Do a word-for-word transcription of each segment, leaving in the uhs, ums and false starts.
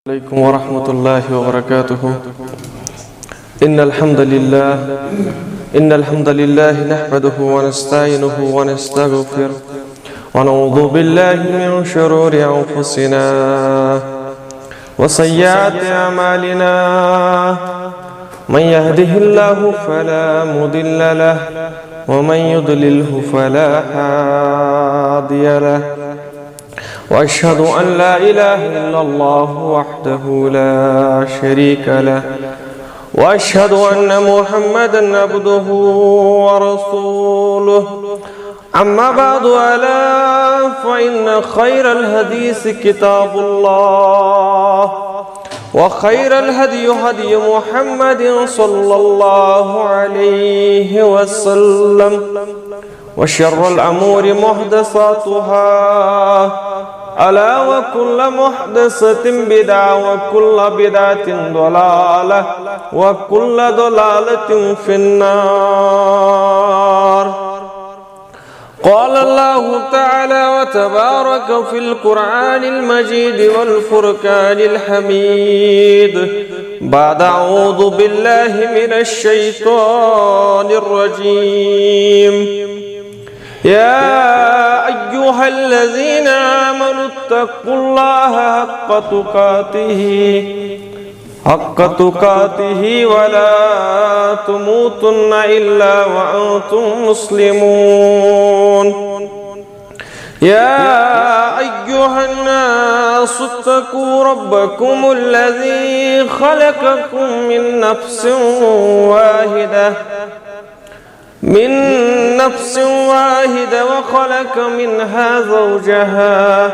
عليكم ورحمة الله وبركاته. إن الحمد لله إن الحمد لله نحمده ونستعينه ونستغفره، ونعوذ بالله من شرور أنفسنا وسيئات أعمالنا. من يهده الله فلا مضل له، ومن يضلله فلا هادي له. وأشهد أن لا إله إلا الله وحده لا شريك له، وأشهد أن محمدا عبده ورسوله. أما بعد، ألا فإن خير الحديث كتاب الله، وخير الهدي هدي محمد صلى الله عليه وسلم، وشر الأمور محدثاتها، ألا وكل محدثة بدعة، وكل بدعة ضلالة، وكل ضلالة في النار. قال الله تعالى وتبارك في القرآن المجيد والفرقان الحميد، بعد أعوذ بالله من الشيطان الرجيم. يا أيها الذين آمنوا اتقوا الله حق تقاته، حق تقاته ولا تموتن إلا وأنتم مسلمون. يا أيها الناس اتقوا ربكم الذي خلقكم من نفس واحدة، من نفس واحدة، وخلق منها زوجها،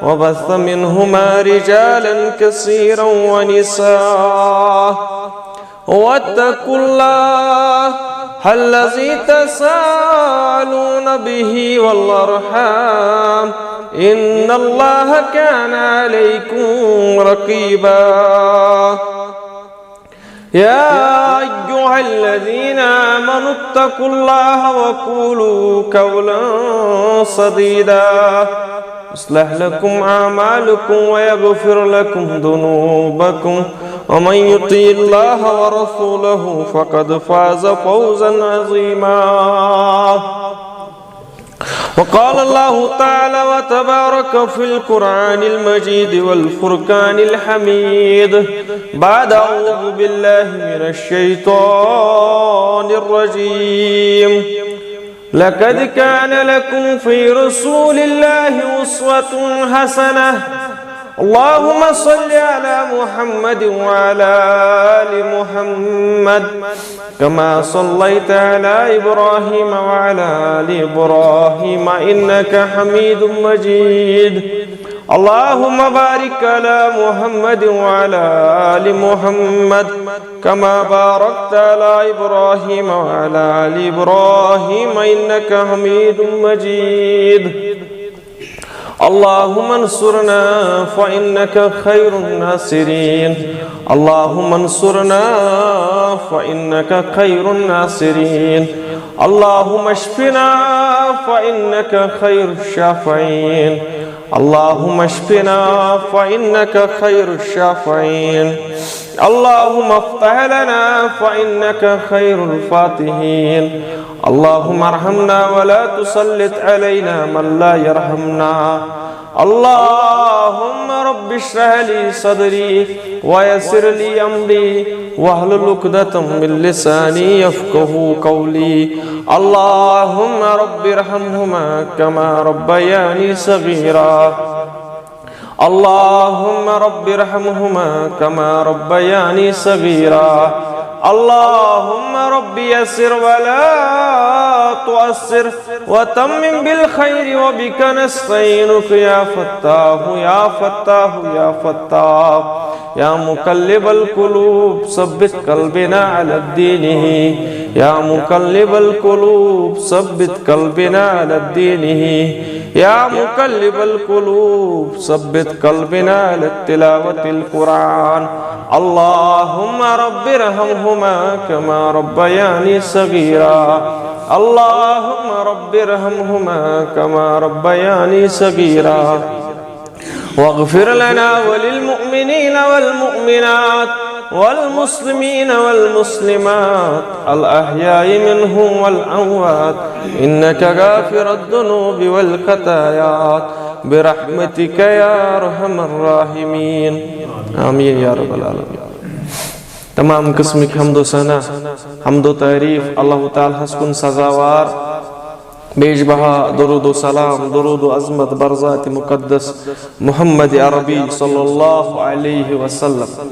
وبث منهما رجالا كثيرا ونساء، واتقوا الله الذي تساءلون به والأرحام، إن الله كان عليكم رقيبا. يا أيها الذين آمنوا اتقوا الله وقولوا قولا سديدا، يصلح لكم أعمالكم ويغفر لكم ذنوبكم، ومن يطع الله ورسوله فقد فاز فوزا عظيما. وقال الله تعالى وتبارك في القرآن المجيد والفرقان الحميد، بعد أعوذ بالله من الشيطان الرجيم. لقد كان لكم في رسول الله أسوة حسنة. اللهم صل على محمد وعلى آل محمد كما صليت على إبراهيم وعلى آل إبراهيم إنك حميد مجيد. اللهم بارك على محمد وعلى آل محمد كما باركت على إبراهيم وعلى آل إبراهيم إنك حميد مجيد. اللهم انصرنا فإنك خير الناصرين. اللهم انصرنا فإنك خير الناصرين. اللهم اشفنا فإنك خير الشافعين. اللهم اشفنا فإنك خير الشافعين. اللهم افتح لنا فإنك خير الفاتحين. اللهم ارحمنا ولا تسلط علينا من لا يرحمنا. اللهم رب اشرح لي صدري ويسر لي أمري واحلل عقدة من لساني يفقه قولي. اللهم رب ارحمهما كما ربياني صغيرا. اللهم رب ارحمهما كما ربياني صغيرا. اللهم رب يسر ولا تعسر وتمم بالخير وبك نستعينك يا فتاح يا فتاح يا فتاح. يا مقلب القلوب ثبت قلبنا على دينه. يا مقلب القلوب ثبت قلبنا على دينه. يا مقلب القلوب ثبت قلبنا على تلاوة القرآن. اللهم رب ارحمهما كما ربياني صغيرا. اللهم رب ارحمهما كما ربياني صغيرا. واغفر لنا وللمؤمنين والمؤمنات والمسلمين والمسلمات الأحياء منهم والأموات إنك غافر الذنوب والخطايا برحمتك يا أرحم الراحمين. آمين يا رب العالمين. تمام قسمٕکۍ حمد و ثنا، حمد و تعریف اللہ تعالیٰ ہس کُن سزاوار۔ بیش بہا درود و سلام، درود و عظمت بر ذات مقدس محمد عربی صلی اللہ علیہ وسلم۔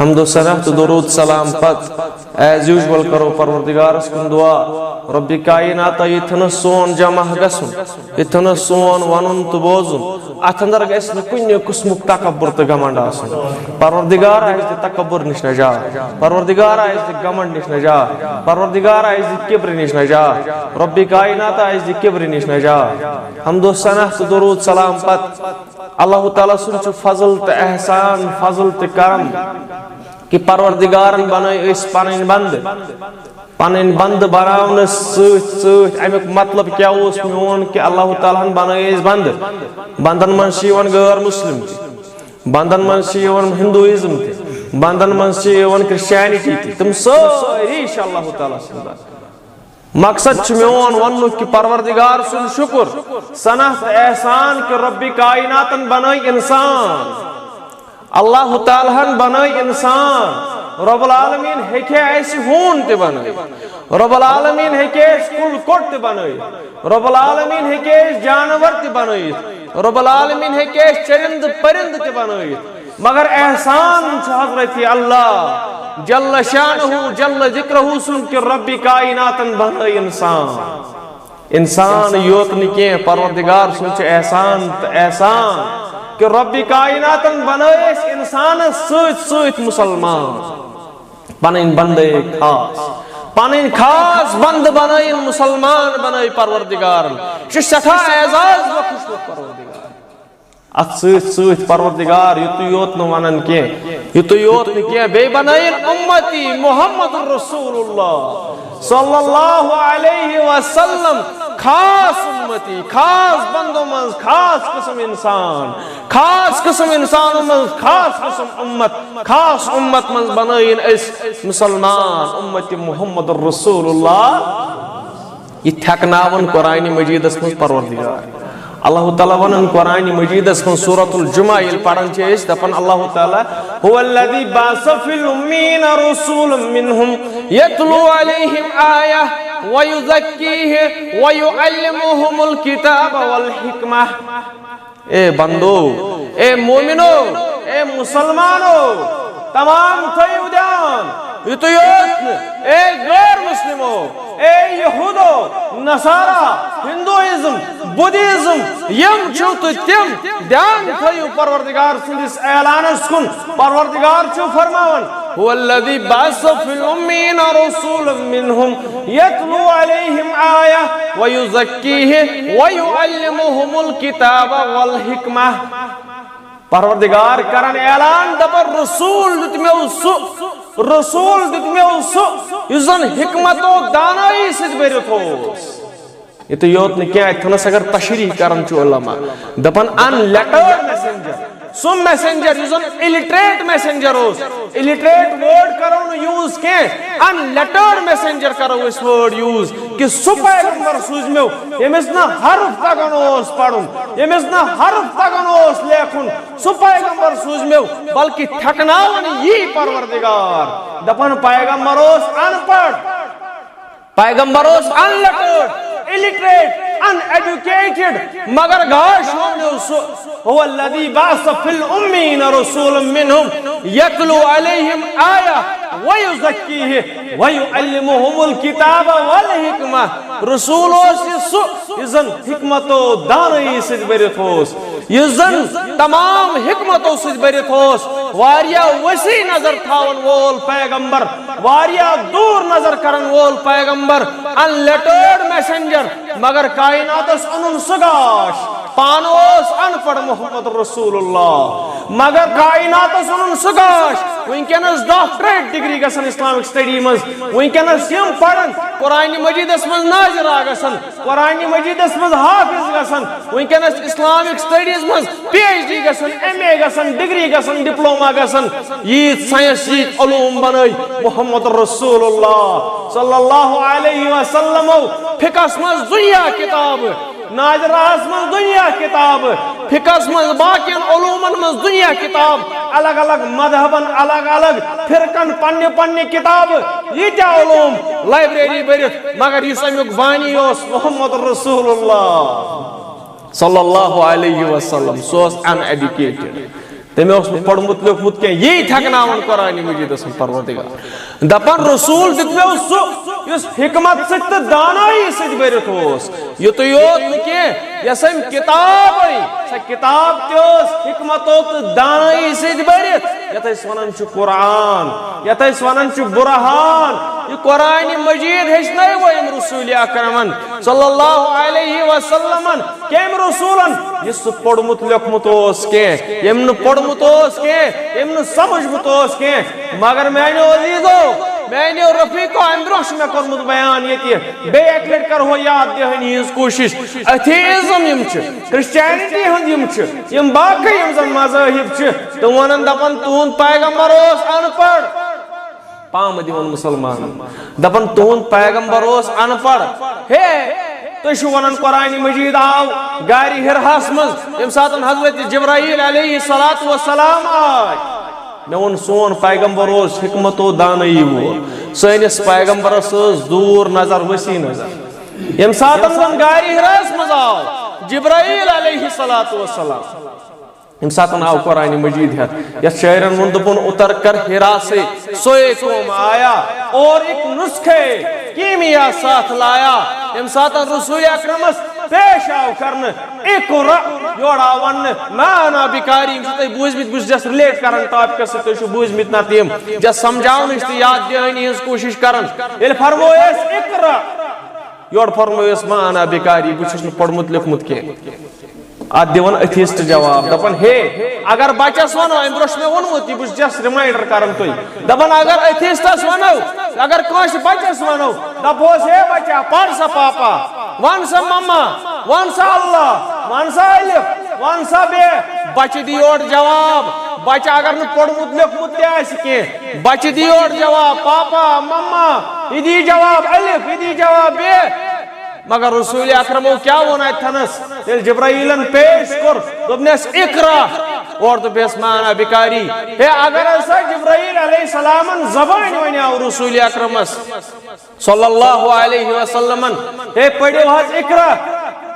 حمد و ثنا تہٕ درود سلام پتہٕ as usual کرو پروردگارس کُن دعا، رب کائنات، ییٚتھنس سون جمع گژھُن، ییٚتھنس سون ونُن تہٕ بوزُن، اتھ اندر گژھِ نہٕ کُنہِ قٕسمُک تکبر تہٕ گھمنڈ آسُن۔ پروردگار آسہِ دِ تکبر نِش نجات، پروردگار آسہِ دِ گھمنڈ نِش نجات، پروردگار آسہِ دِ کبر نِش نجات، رب کائنات آسہِ دِ کبر نِش نجات۔ حمد و ثنا تہٕ درود سلام پتہٕ اللہ تعالیٰ سُنٛد چھُ فضل تہٕ احسان، فضل تہٕ کرم کہِ پروردگارن بنٲے أسۍ پنٕنۍ بندٕ۔ پنٕنۍ بندٕ بناونس سۭتۍ سۭتۍ امیُک مطلب کیٛاہ اوس میون کہِ اللہ تعالیٰ ہن بنٲے أسۍ بندٕ؟ بندن منٛز چھِ یِوان غٲر مسلم تہِ، بندن منٛز چھِ یِوان ہندوازم تہِ، بندن منٛز چھِ یِوان کرسچینٹی تہِ، تِم سٲری چھِ اللہ تعالیٰ سٕنٛدۍ بندٕ۔ مقصد چھُ میون وننُک کہِ پروردگار سُنٛد شُکر، ثنا تہٕ احسان کہِ رب کائناتن بنٲے انسان۔ اللہ تعالیٰ ہن بنٲے انسان۔ رب العالمین ہیٚکہِ اَسہِ ہوٗن تہِ بنٲوِتھ۔ رب العالمین ہیٚکہِ اَسہِ کُل کوٚٹ تہِ بنٲوِتھ۔ رب العالمین ہیٚکہِ اَسہِ جانور تہِ بنٲوِتھ۔ رب العالمین ہیٚکہِ اَسہِ چرندٕ پرندٕ تہِ بنٲوِتھ۔ مگر احسان چھُ حضرت اللہ جل شانہ جل ذکرہ سُنٛد کہِ رب کائناتن بنٲے انسان۔ انسان یوت نہٕ کینٛہہ، پروردگار سُنٛد چھُ احسان تہٕ احسان کہِ رب کائناتن بنٲے أسۍ انسانس سۭتۍ سۭتۍ مسلمان۔ پنٕنۍ بندے خاص، پنٕنۍ خاص بندٕ بنٲیِن، مسلمان بنٲے پروردگارن۔ یہِ چھُ سٮ۪ٹھاہ اعزاز بخش پروردگار۔ اتھ سۭتۍ سۭتۍ پروردگار یُتُے یوت نہٕ ونان کینٛہہ، یُتُے یوت نہٕ کینٛہہ، بیٚیہِ بنٲیِن امتی محمد رسول اللہ صلی اللہ علیہ وسلم خاص امتی، خاص بندو منٛز خاص قسم انسان، خاص قسم انسانو منٛز خاص قسم امت، خاص امت منٛز بنٲیِن أسۍ مسلمان، امت محمد رسول اللہ۔ یہِ تھٮ۪کناوَن قرآنِ مجیدس منٛز پروردگار۔ اللہ تعالیٰ ونان قرآنِ مجیدس منٛز سورۃ الجمعہ ییٚلہِ پران چھِ أسۍ، دپان اللہ تعالیٰ، هو الذي بعث في الأمين رسولا منهم يتلو عليهم آياته ويزكيهم ويعلمهم الكتاب والحكمة۔ اے بندو، اے مومنو، اے مسلمانو، تمام تھٲیِو دیان، یُتُے یوت نہٕ، اے غٲر مسلمو، اے یہودو، نصارا، ہندوازم، بدھازم، یِم چھِو تہٕ تِم، دیان تھٲیِو پروردگار سٕنٛدِس اعلانس کُن۔ پروردگار چھُ فرماوان، هو الذي بعث في الأمين رسولا منهم يتلو عليهم آياته ويزكيهم ويعلمهم الكتاب والحكمة۔ پروردگار کران اعلان، دپان، رسول دیُت مےٚ سُہ، رسول دیُت مےٚ سُہ، یُس زن حکمت و دانٲیی سۭتۍ بٔرِتھ اوس۔ یِتُے یوت نہٕ کینٛہہ، اتہِ تھٲونس اگر تشریح کران چھُ علماء، دپان، unlettered messenger، سُہ messenger یُس زن illiterate messenger اوس۔ Illiterate word کرو نہٕ use کینٛہہ، unlettered messenger کرو أسۍ word use، کہِ سُہ پیغمبر سوٗز مےٚ، ییٚمِس نہٕ حرف تگان اوس پرُن، ییٚمِس نہٕ حرف تگان اوس لیکھُن، سُہ پیغمبر سوٗز مےٚ، بلکہِ تھٮ۪کناوان یی پروردگار۔ دپان پیغمبر اوس ان پڑھ، پیغمبر اوس unlettered، illiterate، uneducated، مگر گاش وونیو سُہ، هو الذي بعث في الأمين رسولا منهم يتلو عليهم آياته ويزكيهم ويعلمهم الكتاب والحكمة۔ رسول اوس یہِ سُہ یُس زن حکمت و دانٲیی سۭتۍ بٔرِتھ اوس، یُس زن تمام حکمتو سۭتۍ بٔرِتھ اوس، واریاہ وسیع نظر تھاون وول پیغمبر، واریاہ دوٗر نظر کرن وول پیغمبر، unlettered messenger، مگر کائناتس اونُن سُہ گاش۔ پانہٕ اوس ان پڑھ محمد رسول اللہ، مگر کائناتس اوٚنُن سُہ گاش۔ وٕنکیٚنس ڈاکٹریٹ ڈگری گژھن اسلامک سٹڈی منٛز، وٕنکیٚنس یِم پرن قرآن مجیدس منٛز ناظرہ گژھن، قرآن مجیدس منٛز حافظ گژھن، وٕنکیٚنس اسلامک سٹڈیز منٛز پی ایچ ڈی گژھن، ایم اے گژھن، ڈگری گژھن، ڈپلوما گژھن، ییٖتۍ ساینس، ییٖتۍ علوم بنٲے محمد رسول اللہ صلی اللہ علیہ وسلمو۔ فقہس منٛز دُنیا کتاب، ناظرہس منٛز دُنیا کتاب، فقہس منٛز، باقین علومن منٛز دُنیا کتاب، الگ الگ مذہبن، الگ الگ فرقن پننہِ پننہِ کتاب، ییٖتیاہ علوم لائبریری بٔرِتھ، مگر یُس امیُک بانی اوس محمد رسول اللہ صلی اللہ علیہ وسلم، سُہ اوس ان ایجوکیٹڈ۔ تٔمۍ اوس نہٕ پوٚرمُت لیوٚکھمُت کینٛہہ، یی تھٮ۪کناوان قرآن مجیدس منٛز پروردگار۔ دپان رسول دیُتمو سُہ یُس حکمت سۭتۍ تہٕ دانٲیی سۭتۍ بٔرِتھ اوس۔ یُتُے یوت نہٕ کینٛہہ، یۄس أمۍ کتاب أنۍ، سۄ کتاب تہِ ٲس حکمتو تہٕ دانٲیی سۭتۍ بٔرِتھ، یتھ أسۍ ونان چھِ قرآن، یتھ أسۍ ونان چھِ برہان۔ یہِ قرآن مجید ہیٚچھنٲوۍ أمۍ رسول اکرمن صلی اللہ علیہ وسلمن۔ کٔمۍ رسولن؟ یُس سُہ پوٚرمُت لیوٚکھمُت اوس کینٛہہ، ییٚمۍ نہٕ پوٚرمُت اوس کینٛہہ، ییٚمۍ نہٕ سمجھمُت اوس کینٛہہ۔ مگر میانیو عزیزو، میانیو رفیقو، امہِ برونٛہہ چھُ مےٚ کوٚرمُت بیان ییٚتہِ، بیٚیہِ اکہِ لٹہِ کرہو یاد دِہٲنی ہٕنٛز کوٗشش۔ ایتھیزم یِم چھِ، کرسچینٹی ہٕنٛدۍ یِم چھِ، یِم باقٕے یِم زن مذاہب چھِ، تِم ونان دپان تُہُنٛد پیغمبر اوس ان پڑھ۔ پامہٕ دِوان مُسلمانن۔ دپان، تُہُنٛد پیغمبر اوس ان پڑھ۔ ہے، تُہۍ چھِو ونان قرآن مجید آو غارِ حراہس منٛز، ییٚمہِ ساتہٕ حضرت جبرائیل علیہ الصلوۃ والسلام آے۔ مےٚ ووٚن، سون پیغمبر اوس حکمت و دانٲیی وول۔ سٲنِس پیغمبرس ٲس دوٗر نظر، وسیع نظر۔ ییٚمہِ ساتہٕ زن غارِ حراہس منٛز آو جبرائیل علیہ الصلوۃ والسلام، ییٚمہِ ساتہٕ آو قرآن مجید ہٮ۪تھ، یتھ شٲعرن ووٚن، دوٚپُن، اتر کر حرا سے سوئے قوم آیا اور ایک نسخے کیمیا ساتھ لایا۔ ییٚمہِ ساتہٕ رسول اکرمس پیش آو کرنہٕ اقرا، یورٕ آو وننہٕ، ما انا بقاری، یِم چھِو تۄہہِ بوٗزمٕتۍ، بہٕ چھُس just relate کران ٹاپکس سۭتۍ، تُہۍ چھِو بوٗزمٕتۍ نتہٕ یِم just سمجھاونٕچ تہٕ یاد دِہٲنی ہٕنٛز کوٗشش کران۔ ییٚلہِ فرمووُس اقرا، یورٕ فرمووُس، ما انا بقاری، بہٕ چھُس نہٕ پوٚرمُت لیوٚکھمُت کینٛہہ۔ اتھ دِوان ایتھیسٹ جواب، دپان، ہے، اگر بچس ونو، امہِ برونٛہہ چھُ مےٚ ووٚنمُت، یہِ بہٕ چھُس just reminder کران تُہۍ۔ دپان، اگر ایتھیسٹس ونو، اگر کٲنٛسہِ بچس ونو، دپوس، ہے بچہ، پر سا پاپا، ون سا مما، ون سا اللہ، ون سا الف، ون سا بے، بچہِ دی یورٕ جواب۔ بچہِ اگر نہٕ پوٚرمُت لیوٚکھمُت تہِ آسہِ کینٛہہ، بچہِ دی یورٕ جواب، پاپا، مما، یہِ دی جواب الف، یہِ دی جواب بے۔ مگر رسول اکرمو کیٛاہ ووٚن اتھنس؟ ییٚلہِ جبرائیلن پیش کوٚر، دوٚپنس، اقرا، اورٕ دوٚپس، ما انا بقاری۔ ہے، اگر ہسا جبرائیل علیہ السلامن زبٲنۍ ونیاو رسول اکرمس صلی اللہ علیہ وسلمن، ہے، پٔرِو حظ اقرا،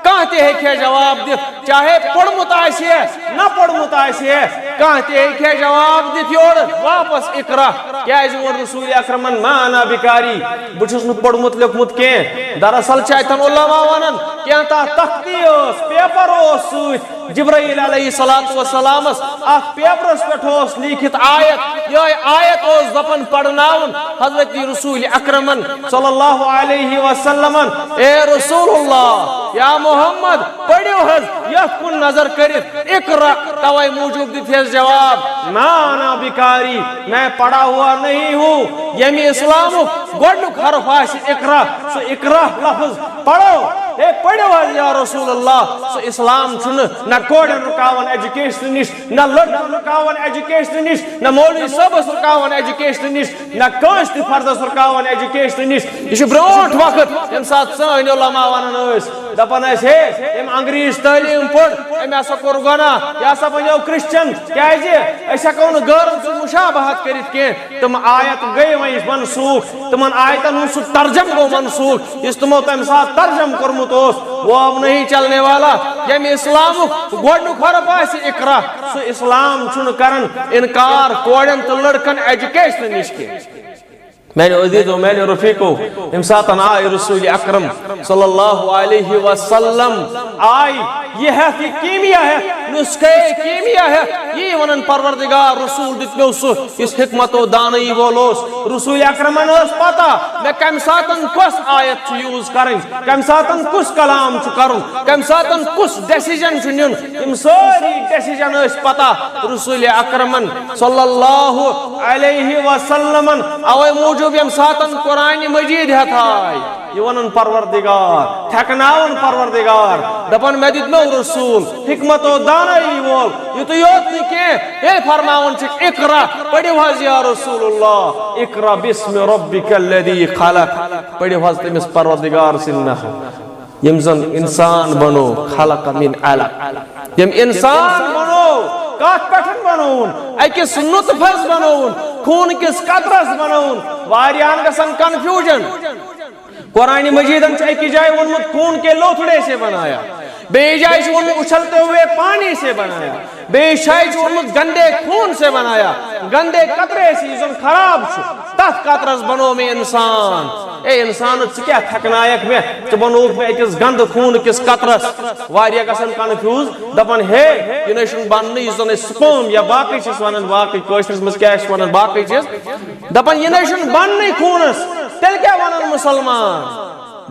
کانٛہہ تہِ ہیٚکہِ ہے جواب دِتھ، چاہے پوٚرمُت آسہِ ہے، نہ پوٚرمُت آسہِ ہے، کانٛہہ تہِ ہیٚکہِ ہے جواب دِتھ یورٕ واپس اقرا۔ کیٛازِ ووٚن رسول اکرمن، ما انا بقاری، بہٕ چھُس نہٕ پوٚرمُت لیوٚکھمُت کینٛہہ۔ دراصل چھِ اتٮ۪ن علماء ونان، کینٛہہ تتھ تختی ٲس، پیپر اوس سۭتۍ، جبرائیل علیہ الصلوۃ والسلامس اتھ پیپرس پٮ۪ٹھ اوس لیٖکھِتھ آیت، یِہوٚے آیت اوس دپان پرناوُن حضرت رسول اکرمن صلی اللہ علیہ وسلمن، اے رسول اللہ، یا محمد، پٔرِو حظ یتھ کُن نظر کٔرِتھ، اقرا، توے موٗجوٗب دِتہس جواب، ما انا بقاری، میں پڑھا ہوا نہیں ہوں۔ ییٚمہِ اسلامُک گۄڈنیُک حرف آسہِ اقرا، سُہ اقرا لفظ پڑھو۔ ہے، پٔرِو حظ یا رسول اللہ، سُہ اسلام چھُنہٕ نہ کورٮ۪ن رُکاوان ایجوکیشن نِش، نہ لڑکن رُکاوان ایجوکیشن نِش، نہ مولوی صٲبس رُکاوان ایجوکیشن نِش، نہ کٲنٛسہِ تہِ فردس رُکاوان ایجوکیشن نِش۔ یہِ چھُ برونٛٹھ وقت، ییٚمہِ ساتہٕ سٲنۍ علماء ونان ٲسۍ، دپان ٲسۍ، ہے، أمۍ انگریز تعلیٖم پٔر، أمۍ ہسا کوٚر گۄناہ، یہِ ہسا بنیو کرسچن۔ کیازِ؟ أسۍ ہٮ۪کو نہٕ غٲرن سۭتۍ مشابہت کٔرِتھ کینٛہہ۔ تِم آیت گٔے وۄنۍ منسوخ، تِمن آیتن ہُنٛد سُہ ترجم گوٚو منسوخ، یُس تِمو تمہِ ساتہٕ ترجم کوٚرمُت اوس، وہ اب نہیں چلنے والا۔ ییٚمہِ اسلامُک گۄڈنیُک حرف آسہِ اقرا، سُہ اسلام چھُنہٕ کران انکار کورٮ۪ن تہٕ لڑکن ایجوکیشن نِش کینٛہہ۔ میانیو عزیزو، میانیو رفیقو، ییٚمہِ ساتہٕ آے رسول اکرم صلی اللہ علیہ وسلم، آے یہِ ہٮ۪تھ، یہِ کیمیا ہٮ۪تھ، نسخے کیمیا ہیتھ، یی ونان پروردگار، رسول دیت مےٚ سُہ یُس حکمت و دانائی وول اوس۔ رسول اکرمن ٲس پتہ مےٚ کمہِ ساتن کۄس آیت چھِ یوز کرٕنۍ، کمہِ ساتن کُس کلام چھُ کرُن، کمہِ ساتن کُس ڈیسیجن چھُ نیُن۔ یِم سٲری ڈیسیجن ٲسۍ پتہ رسول اکرمن صلی اللہ علیہ وسلمن۔ اوے موٗجوٗب ییٚمہِ ساتن قرآن مجید ہیتھ آے، یہِ ونان پروردگار، تھٮ۪کناوان پروردگار، دپان مےٚ دیُت مےٚ رسول حکمت و دانائی وول۔ یُتُے یوت نہٕ کینٛہہ، ییٚلہِ فرماوان چھِ، اقرا، پٔرِو حظ یا رسول اللہ، اقرا باسم ربک الذی خلق، پٔرِو حظ تٔمِس پروردگار سٕنٛدِ ناوٕ۔ ییٚمۍ زن انسان بنو، خلق من علق۔ ییٚمۍ انسان بنو، کتھ پٮ۪ٹھ بنووُن؟ أکِس نطفس بنووُن، خوٗن کِس قطرس بنووُن۔ واریاہن گژھان کنفیوجن۔ قرآن مجیدن چھُ أکِس جایہِ ووٚنمُت، خون کے لوتھڑے سے بنایا، بیٚیِس جایہِ چھُ ووٚنمُت، اچھلتے ہوئے پانی سے بنایا، بیٚیِس جایہِ چھُ ووٚنمُت، گندے خون سے بنایا، گندے قطرے سے، یُس زن خراب چھُ، تتھ قطرس بنوو مےٚ انسان۔ اے انسان، ژٕ کیٛاہ تھٮ۪کنایکھ مےٚ؟ ژٕ بنووُکھ مےٚ أکِس گندٕ خوٗن کِس قطرس۔ واریاہ گژھن کنفیوز، دپان، ہے، یہِ نَے چھُنہٕ بننٕے، یُس زن أسۍ سپرم یا باقٕے چھِ أسۍ ونان، باقٕے کٲشرِس منٛز کیٛاہ چھِ ونان، باقٕے چیٖز۔ دپان، یہِ نَے چھُنہٕ بننٕے خوٗنس، تیٚلہِ کیٛاہ ونان مسلمان؟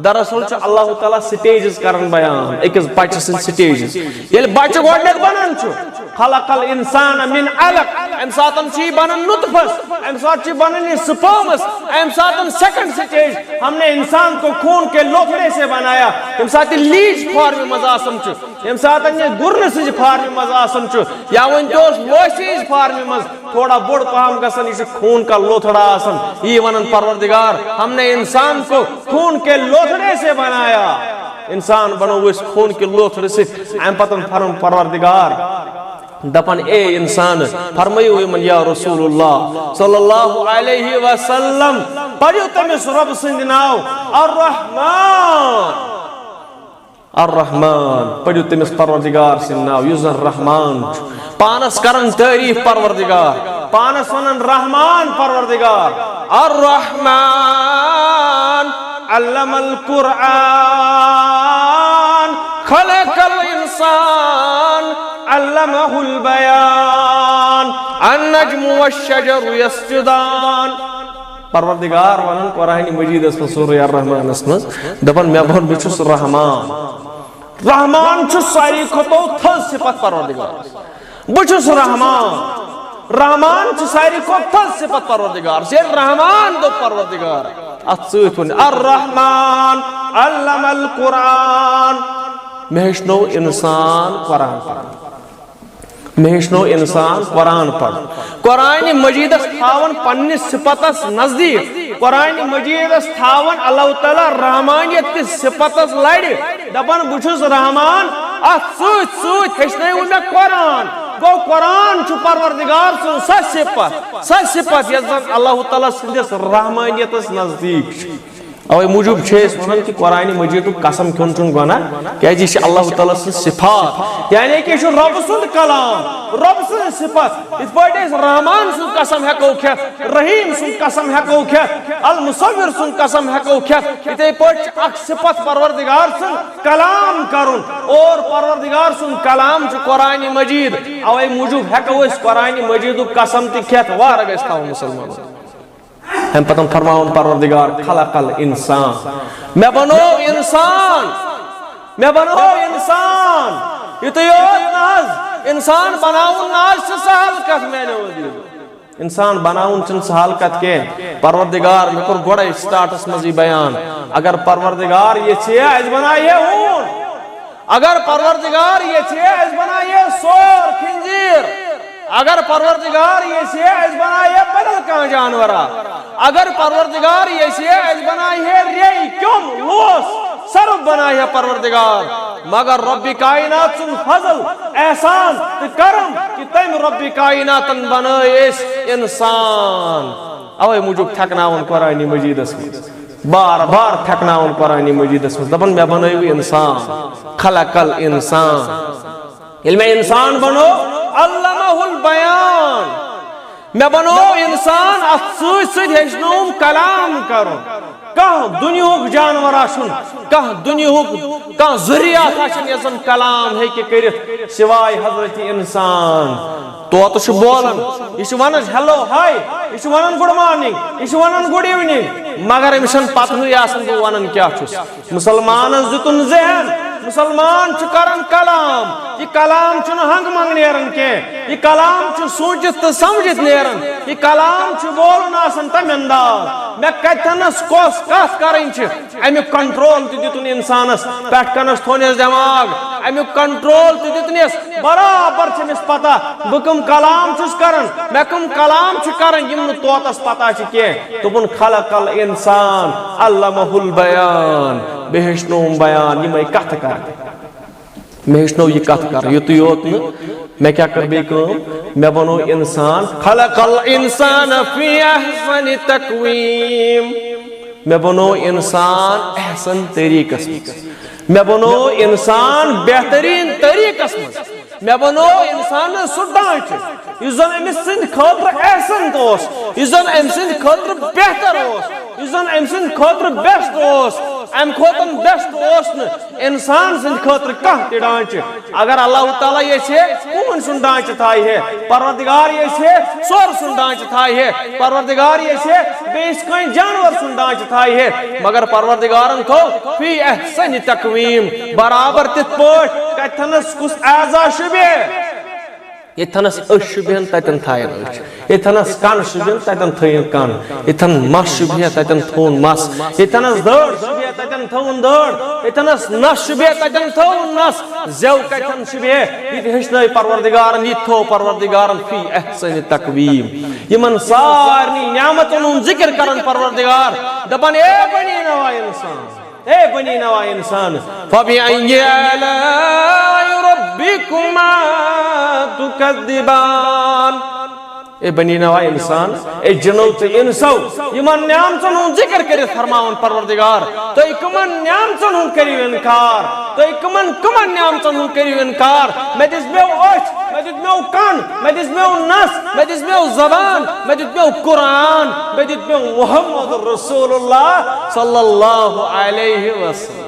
دراصل چھُ اللہ تعالیٰ سٹیجز کران بیان، أکِس بچہٕ سٕنٛدۍ سٹیجز۔ ییٚلہِ بچہٕ گۄڈٕنٮ۪تھ بنان چھُ، خلق الانسان من علق، امہِ ساتن چھُ یہِ بنان نطفس، امہِ ساتہٕ چھُ بنان یہِ سپرمس، امہِ ساتن سیکنڈ سٹیج، ہم نے انسان کو خون کے لوتھڑے سے بنایا، ییٚمہِ ساتہٕ یہِ لیج فارمہِ منٛز آسان چھُ، ییٚمہِ ساتن یہِ گُرنہٕ سٕنٛزِ فارمہِ منٛز آسان چھُ، یا وۄنۍ تہِ اوس لوسہِ ہٕنٛزِ فارمہِ منٛز، تھوڑا بوٚڑ پہم گژھان، یہِ چھُ خوٗن کا لوتھڑا آسان۔ یی ونان پروردگار، ہم نے انسان کو خون کے لوتھڑے سے بنایا۔ انسان بنوو أسۍ خوٗن کہِ لوتھڑِ سۭتۍ۔ امہِ پتہٕ فرموو پروردگار، دپان، اے انسان، فرمٲیِو یِمن، یا رسول اللہ صلی اللہ علیہ وسلم، پٔرِو تٔمِس رۄب سٕنٛدِ ناو الرحمان۔ الرحمان، پٔرِو تٔمِس پروردگار سٕنٛدِ ناو، یُس زن رحمان چھُ۔ پانس کران تعریف پروردگار، پانس ونان رحمان پروردگار۔ الرحمان علم القرآن خلق الانسان علمہ البیان النجم والشجر یسجدان۔ پروردگار ونان قرآن مجیدس منٛز، سورہ الرحمانس منٛز، دپان، مےٚ ووٚن، بہٕ چھُس رحمان۔ رحمان چھُ ساروی کھۄتہٕ تھٔز صفت پروردگار۔ بہٕ چھُس رحمان۔ رحمان چھُ ساروی کھۄتہٕ تھٔز صفت پروردگار۔ ییٚلہِ رحمان دوٚپ پروردگار، اتھ سۭتۍ ووٚن، الرحمن علم القرآن، مےٚ ہیٚچھنوو انسان قرآن پرُن۔ مےٚ ہیٚچھنو انسان قرآن پرُن۔ قرآن مجیدس تھاوان پننِس صفتس نزدیٖک۔ قرآن مجیدس تھاوان اللہ تعالیٰ رحمانیت کِس صفتس لرِ۔ دپان، بہٕ چھُس رحمان، اتھ سۭتۍ سۭتۍ ہیٚچھنٲیِو مےٚ قرآن۔ گوٚو، قرآن چھُ پروردگار سٕنٛز سۄ صفت، سۄ صفت یۄس زن اللہ تعالیٰ سٕنٛدِس رحمانیتس نزدیٖک چھِ۔ اوے موٗجوٗب چھِ أسۍ وَنان کہِ قرآنِ مجیٖدُک قسم کھیوٚن چھُنہٕ گۄناہ، کیٛازِ یہِ چھِ اللہ تعالیٰ سٕنٛز صفات، یعنی کہِ یہِ چھُ رۄبہٕ سُنٛد کلام، رۄبہٕ سٕنٛز صفت۔ یِتھ پٲٹھۍ أسۍ رحمان سُنٛد قسم ہٮ۪کو کھٮ۪تھ، رحیٖم سُنٛد قسم ہٮ۪کو کھٮ۪تھ، المصور سُنٛد قسم ہٮ۪کو کھٮ۪تھ، یِتھَے پٲٹھۍ چھِ اکھ صفت پروردگار سُنٛد کلام کرُن، اور پروردگار سُنٛد کلام چھُ قرآنِ مجیٖد۔ اوے موٗجوٗب ہٮ۪کو أسۍ قرآنِ مجیٖدُک قسم تہِ کھٮ۪تھ، وارٕ گژھِ تھاوُن مُسلمانن۔ امہِ پتہٕ فرماوُن پروردگار، خلق الانسان، مےٚ بنوو انسان، مےٚ بنوو انسان۔ یُتُے یوت نہ حظ، انسان بناوُن نہ حظ چھُ سہل کتھ میانیو عزیزو۔ انسان بناوُن چھُنہٕ سہل کتھ کینٛہہ۔ پروردگار، مےٚ کوٚر گۄڈے سٹارٹس منٛزٕے بیان، اگر پروردگار یژھِ ہے، اسہِ بنایہِ ہے ہوٗن۔ اگر پروردگار یژھِ ہے، اسہِ بنایہِ ہے سور، خنزیر۔ اگر پروردگار یژھِ ہے، اسہِ بنایہِ ہے بدل کانٛہہ جانورا۔ اگر پروردگار یژھِ ہے، اسہِ بنایہِ ہے ریٚیہِ، کیوٚم، لوس، سرُپھ بنایہِ ہے پروردگار۔ مگر رۄبِ کائنات سُنٛد فضل، احسان تہٕ کرم کہِ تٔمۍ رۄبِ کائناتن بنٲے أسۍ انسان۔ اوے موٗجوٗب تھٮ۪کناوُن قرآنِ مجیٖدس منٛز۔ بار بار تھٮ۪کناوُن قرآنِ مجیٖدس منٛز، دپان، مےٚ بنٲوِو انسان، خلق الانسان۔ ییٚلہِ مےٚ انسان بنوو، علمہ البیان، مےٚ بنوو انسان، اتھ سۭتۍ سۭتۍ ہیٚچھنووُم کلام کرُن۔ کانٛہہ دُنیہُک جانور آسُن، کانٛہہ دُنیہُک، کانٛہہ ذُریات آسن، یۄس زن کلام ہیٚکہِ کٔرِتھ، سوائے حضرت انسان۔ طوطہٕ چھُ بولان، یہِ چھُ ونان ہیلو، ہاے، یہِ چھُ ونان گڈ مارننگ، یہِ چھُ ونان گڈ ایوننگ، مگر أمِس چھنہٕ پتہٕے آسان بہٕ ونان کیٛاہ چھُس۔ مسلمانس دیُتُن ذہن، مسلمان چھُ کران کلام۔ یہِ کلام چھُنہٕ ہنگہٕ منگہٕ نیران کینٛہہ، یہِ کلام چھُ سوٗنچِتھ تہٕ سمجھِتھ نیران۔ یہِ کلام چھُ بولُن آسان تمہِ انداز۔ مےٚ کتھنس کۄس کتھ کرٕنۍ چھِ، امیُک کنٹرول تہِ دیُتُن انسانس۔ پٮ۪ٹھ کنس تھونس دٮ۪ماغ، امیُک کنٹرول تہِ دیُتنس۔ برابر چھِ أمِس پتہ بہٕ کم کلام چھُس کران، مےٚ کم کلام چھِ کران، یِم نہٕ طوطس پتہ چھِ کینٛہہ۔ دوٚپُن، خلق الانسان علمہ البیان، بیٚیہِ ہیٚچھنووُم بیان، یِمے کتھٕ کرنہِ۔ مےٚ ہیٚچھنوو یہِ کتھ کرٕنۍ، یُتُے یوت نہٕ، مےٚ کیٛاہ کٔر بیٚیہِ کٲم؟ مےٚ بنوو انسان، خلق الانسان فی احسن تقویم۔ مےٚ بنوو انسان احسن طریقس منٛز۔ مےٚ بنوو انسان بہترین طریقس منٛز۔ مےٚ بنوو انسانس سُہ ڈانچہٕ، یُس زن أمِس سٕنٛدِ خٲطرٕ احسن اوس، یُس زن أمۍ سٕنٛدِ خٲطرٕ بہتر اوس، یُس زن أمۍ سٕنٛدِ خٲطرٕ بیسٹ اوس۔ امہِ کھۄتہٕ بیسٹ اوس نہٕ انسان سٕنٛدِ خٲطرٕ کانٛہہ تہِ ڈانچہٕ۔ اگر اللہ تعالیٰ یژھِ ہے، ہوٗنۍ سُنٛد ڈانچہٕ تھایہِ ہے، پروردگار یژھِ ہے، سورٕ سُنٛد ڈانچہٕ تھایہِ ہے، پروردگار یژھِ ہے، بیٚیِس کٲنٛسہِ جانور سُنٛد ڈانچہٕ تھایہِ ہے، مگر پروردگارن تھوو فی احسن تقویم، برابر تِتھ پٲٹھۍ، کتھنس کُس اعضا شوٗبہِ۔ ییٚتھنس أچھ شوٗبہن، تتٮ۪ن تھاین أچھ۔ ییٚتھنس کن شوٗبہن، تتٮ۪ن تھٲیِن کن۔ ییٚتھن مس شوٗبہِ، تتٮ۪ن تھووُن مس۔ ییٚتھنس دٲڑ شوٗبہِ، تتٮ۪ن تھٲوٕن دٲڑ۔ ییٚتھنس نس شوٗبہِ، تتٮ۪ن تھٲوٕن نس۔ زیو کتٮ۪ن شوٗبہِ؟ یہِ تہِ ہیٚچھنٲے پروردگارن، یہِ تہِ تھوو پروردگارن فی احسن تقویم۔ یِمن سارنٕے نعمتن ہُنٛد ذکر کران پروردگار، دپان، اے بنی نوع انسان، اے بنی نوع انسان، فبأي آلاء ربكما تكذبان۔ اے بنی نوع انسان، اے جنو تہٕ انسو، یِمن نعمژن ہُنٛد ذکر کٔرِتھ فرماوان پروردگار، تُہۍ کٕمن نعمژن ہُنٛد کٔرِو انکار؟ تُہۍ کٕمن، کٕمن نعمژن ہُنٛد کٔرِو انکار؟ مےٚ دِژ مےٚ أچھ، مےٚ دیُت مےٚ کن، مےٚ دِژ مےٚ نس، مےٚ دِژ مےٚ زبان، مےٚ دیُت مےٚ قرآن، مےٚ دیُت مےٚ محمد رسول اللہ صلی اللہ علیہ وسلم۔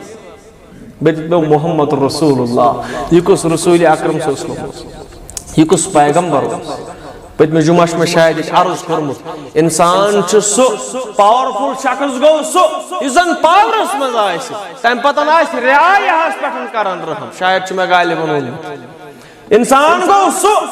مےٚ دیُت مےٚ محمد رسول اللہ۔ یہِ کُس رسول اکرم صلی اللہ علیہ وسلم اوس؟ یہِ کُس پیغمبر اوس؟ پٔتمہِ جمعہ چھُ مےٚ شاید یہِ عرض کوٚرمُت۔ انسان چھُ سُہ پاورفل شخص گوٚو سُہ، یُس زن پاورس منٛز آسہِ، تمہِ پتہٕ آسہِ رعایاہس پٮ۪ٹھ کران رحم۔ شاید چھُ مےٚ غالباً ووٚنمُت۔ انسان گوٚو سُہ،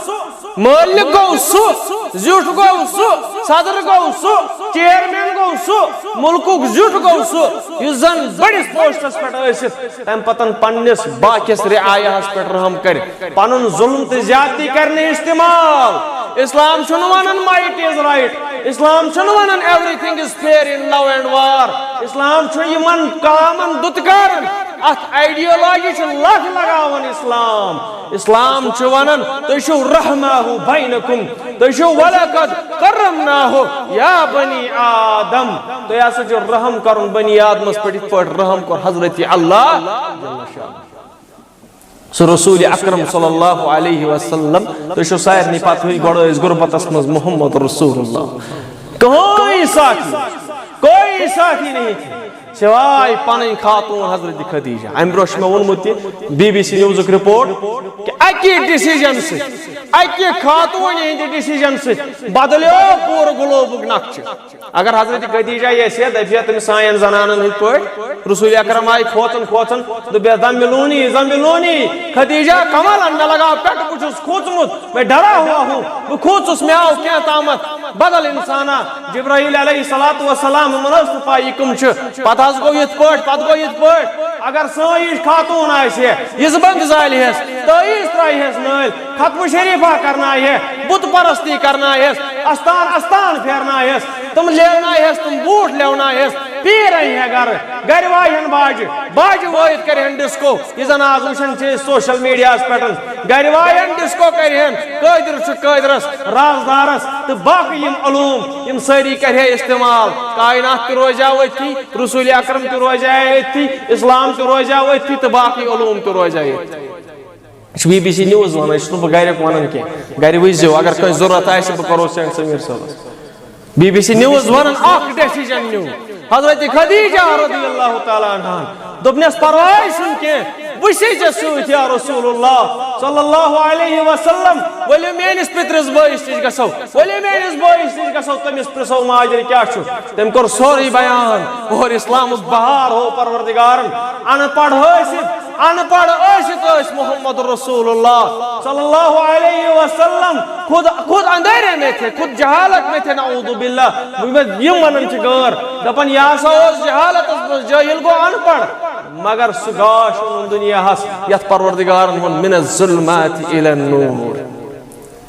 مٲلِک گوٚو سُہ، زیُٹھ گوٚو سُہ، صدر گوٚو سُہ، چیئرمین گوٚو سُہ، مُلکُک زیُٹھ گوٚو سُہ، یُس زن بٔڑِس پوسٹس پٮ۪ٹھ ٲسِتھ تمہِ پتن پننِس باقیس رعایاہس پٮ۪ٹھ رحم کرِ، پنُن ظلم تہٕ زیادتی کرِ نہٕ استعمال۔ اسلام چھُنہٕ ونان might is right، اسلام چھُنہٕ ونان everything is fair in love and war۔ اسلام چھُ یِمن کامن دُتکاران، اتھ ideology چھُ لکھ لگاوان اسلام۔ اسلام چھُ ونان، تُہۍ چھِو رحماہ بینکم، تُہۍ چھِو ولقد کرمناہ یا بنی آدم، تُہۍ ہسا چھِو رحم کرُن بنی آدمس پٮ۪ٹھ، یِتھ پٲٹھۍ رحم کوٚر حضرت اللہ جل شانہ۔ سُہ رسول اکرم صلی اللہ علیہ وسلم، تُہۍ چھِو سارنٕے پتہٕے، گۄڈٕ ٲسۍ غربتس منٛز محمد رسول اللہ۔ کوئی ساتھی، کوئی ساتھی نہیں تھی، سوائے پنٕنۍ خاتون حضرت خدیجہ۔ امہِ برونٛہہ چھُ مےٚ ووٚنمُت تہِ، بی بی سی نیوزُک رپورٹ، کہِ اکہِ ڈیسیجن سۭتۍ، اکہِ خاتون ہٕنٛدِ ڈیسیجن سۭتۍ بدلیو پوٗرٕ گلوبُک نقشہٕ۔ اگر حضرت خدیجہ یژھِ ہے، دپہِ ہے تٔمِس سانٮ۪ن زنانن ہٕنٛدۍ پٲٹھۍ، رسول اکرم آیہِ کھوژان کھوژان، دوٚپُس، "زملونی، زملونی، خدیجہ کمل، مےٚ لگاو پٮ۪ٹھ، بہٕ چھُس کھوژمُت، میں ڈرا ہوا ہوں، بہٕ کھوژُس، مےٚ آو کینٛہہ تامتھ بدل انسانا۔" جبرائیل علیہ الصلوۃ والسلام، یِمن ٲس نہٕ پَے یہِ کٕم چھِ۔ پتہٕ حظ گوٚو یِتھ پٲٹھۍ، پتہٕ گوٚو یِتھ پٲٹھۍ، اگر سٲنۍ ہِش خاتون آسہِ ہے، یِژھ بنٛد زالہِ ہٮ۪س، تٲویٖز ترٛایہِ ہٮ۪س نٲلۍ، ختمہٕ شریفہ کرنایہِ ہے، بُت پرستی کرنایہِ ہٮ۪س، استان استان پھیرنایہِ ہٮ۪س، تِم لیونایہِ ہٮ۪س، تِم بوٗٹھ لیونایہِ ہٮ۪س، پیٖر انہِ ہے گرٕ، گرِ وایہِ ہن باجہِ، باجہِ وٲیِتھ کرِ ہن ڈسکو۔ یہِ زن آز وٕچھان چھِ أسۍ سوشل میڈیاہس پٮ۪ٹھ، گرِ وایَن ڈسکو کرِ ہن، قٲدر چھُ قٲدرس، رازدارس تہٕ باقٕے یِم علوم، یِم سٲری کرِ ہے استعمال۔ کائنات تہِ روزِ ہا أتھی، رسول اکرم تہِ روزِ ہا أتھی، اسلام تہِ روزِ ہا أتھی تہٕ باقٕے علوم تہِ روزِ ہا أتھی۔ یہِ چھُ بی بی سی نیوز ونان، یہِ چھُس نہٕ بہٕ گرِکۍ ونان کینٛہہ۔ گرِ وٕچھزیو، اگر کٲنٛسہِ ضروٗرت آسہِ، بہٕ کرو سینڈ سمیر صٲبس۔ بی بی سی نیوز ونان اکھ ڈیسیجن نیو حضرت خدیجہ رضی اللہ تعالیٰ عنہا۔ دوٚپنس، پرواے چھُنہٕ کینٛہہ، بہٕ چھُسے ژےٚ سۭتۍ یا رسول اللہ صلی اللہ علیہ وسلم۔ ؤلِو میٲنِس پِترِس بٲیِس نِش گژھو، ؤلِو میٲنِس بٲیِس نِش گژھو، تٔمِس پرژھو ماجرٕ کیٛاہ چھُ۔ تٔمۍ کوٚر سورُے بیان، اور اسلامُک بہار ہو پروردگارن۔ ان پڑھ ٲسِتھ، ان پڑھ ٲسِتھ ٲسۍ محمد رسول اللہ صلی اللہ علیہ وسلم خود، خود اندھیرے میں تھے، خود جہالت میں تھے، نعوذ باللہ۔ یِم ونان چھِ غٲر، دپان، یہِ ہسا اوس جہالتس منٛز جٲہِل، گوٚو ان پڑھ، مگر سُہ گاش اوٚنُن دُنیاہس، یتھ پروردگارن ووٚن، من الظلمات الی النور۔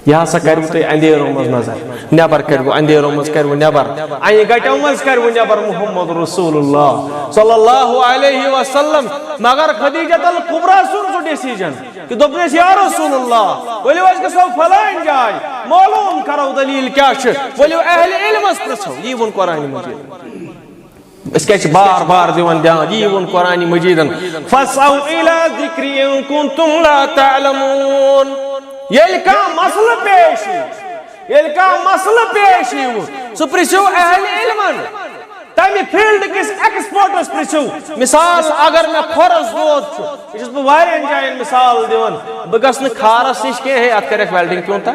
یہِ ہسا کروٕ تۄہہِ اندھیرو منٛز نظر، نٮ۪بر کروٕ، اندھیرو منٛز کروٕ نٮ۪بر، انہِ گٹو منٛز کروٕ نٮ۪بر محمد رسول اللہ صلی اللہ علیہ وسلم۔ مگر خدیجہ الکبریٰ سُنٛد سُہ ڈیسیجن کہِ دوٚپنس، یا رسول اللہ، ؤلِو أسۍ گژھو فلٲنۍ جاے، معلوم کرو دلیل کیٛاہ چھِ، ؤلِو اہل علمس پرژھو۔ یی ووٚن قرآن مجید۔ أسۍ کیٛازِ چھِ بار بار دِوان دھیان؟ یی ووٚن قرآن مجیدن، فاسعوا الی الذکر ان کنتم لا تعلمون۔ ییٚلہِ کانٛہہ مسلہٕ پیش یی، ییٚلہِ کانٛہہ مسلہٕ پیش یی، سُہ پرژھِو اہل علمن، تمہِ فیلڈ کِس ایکسپرٹس پرژھِو۔ مثال، اگر مےٚ کھۄرس دود چھُ، یہِ چھُس بہٕ واریاہن جاین مثال دِوان، بہٕ گژھٕ نہٕ کھارس نِش کینٛہہ، ہے، اتھ کرٮ۪کھ ویلڈنگ پیوٗنتہ۔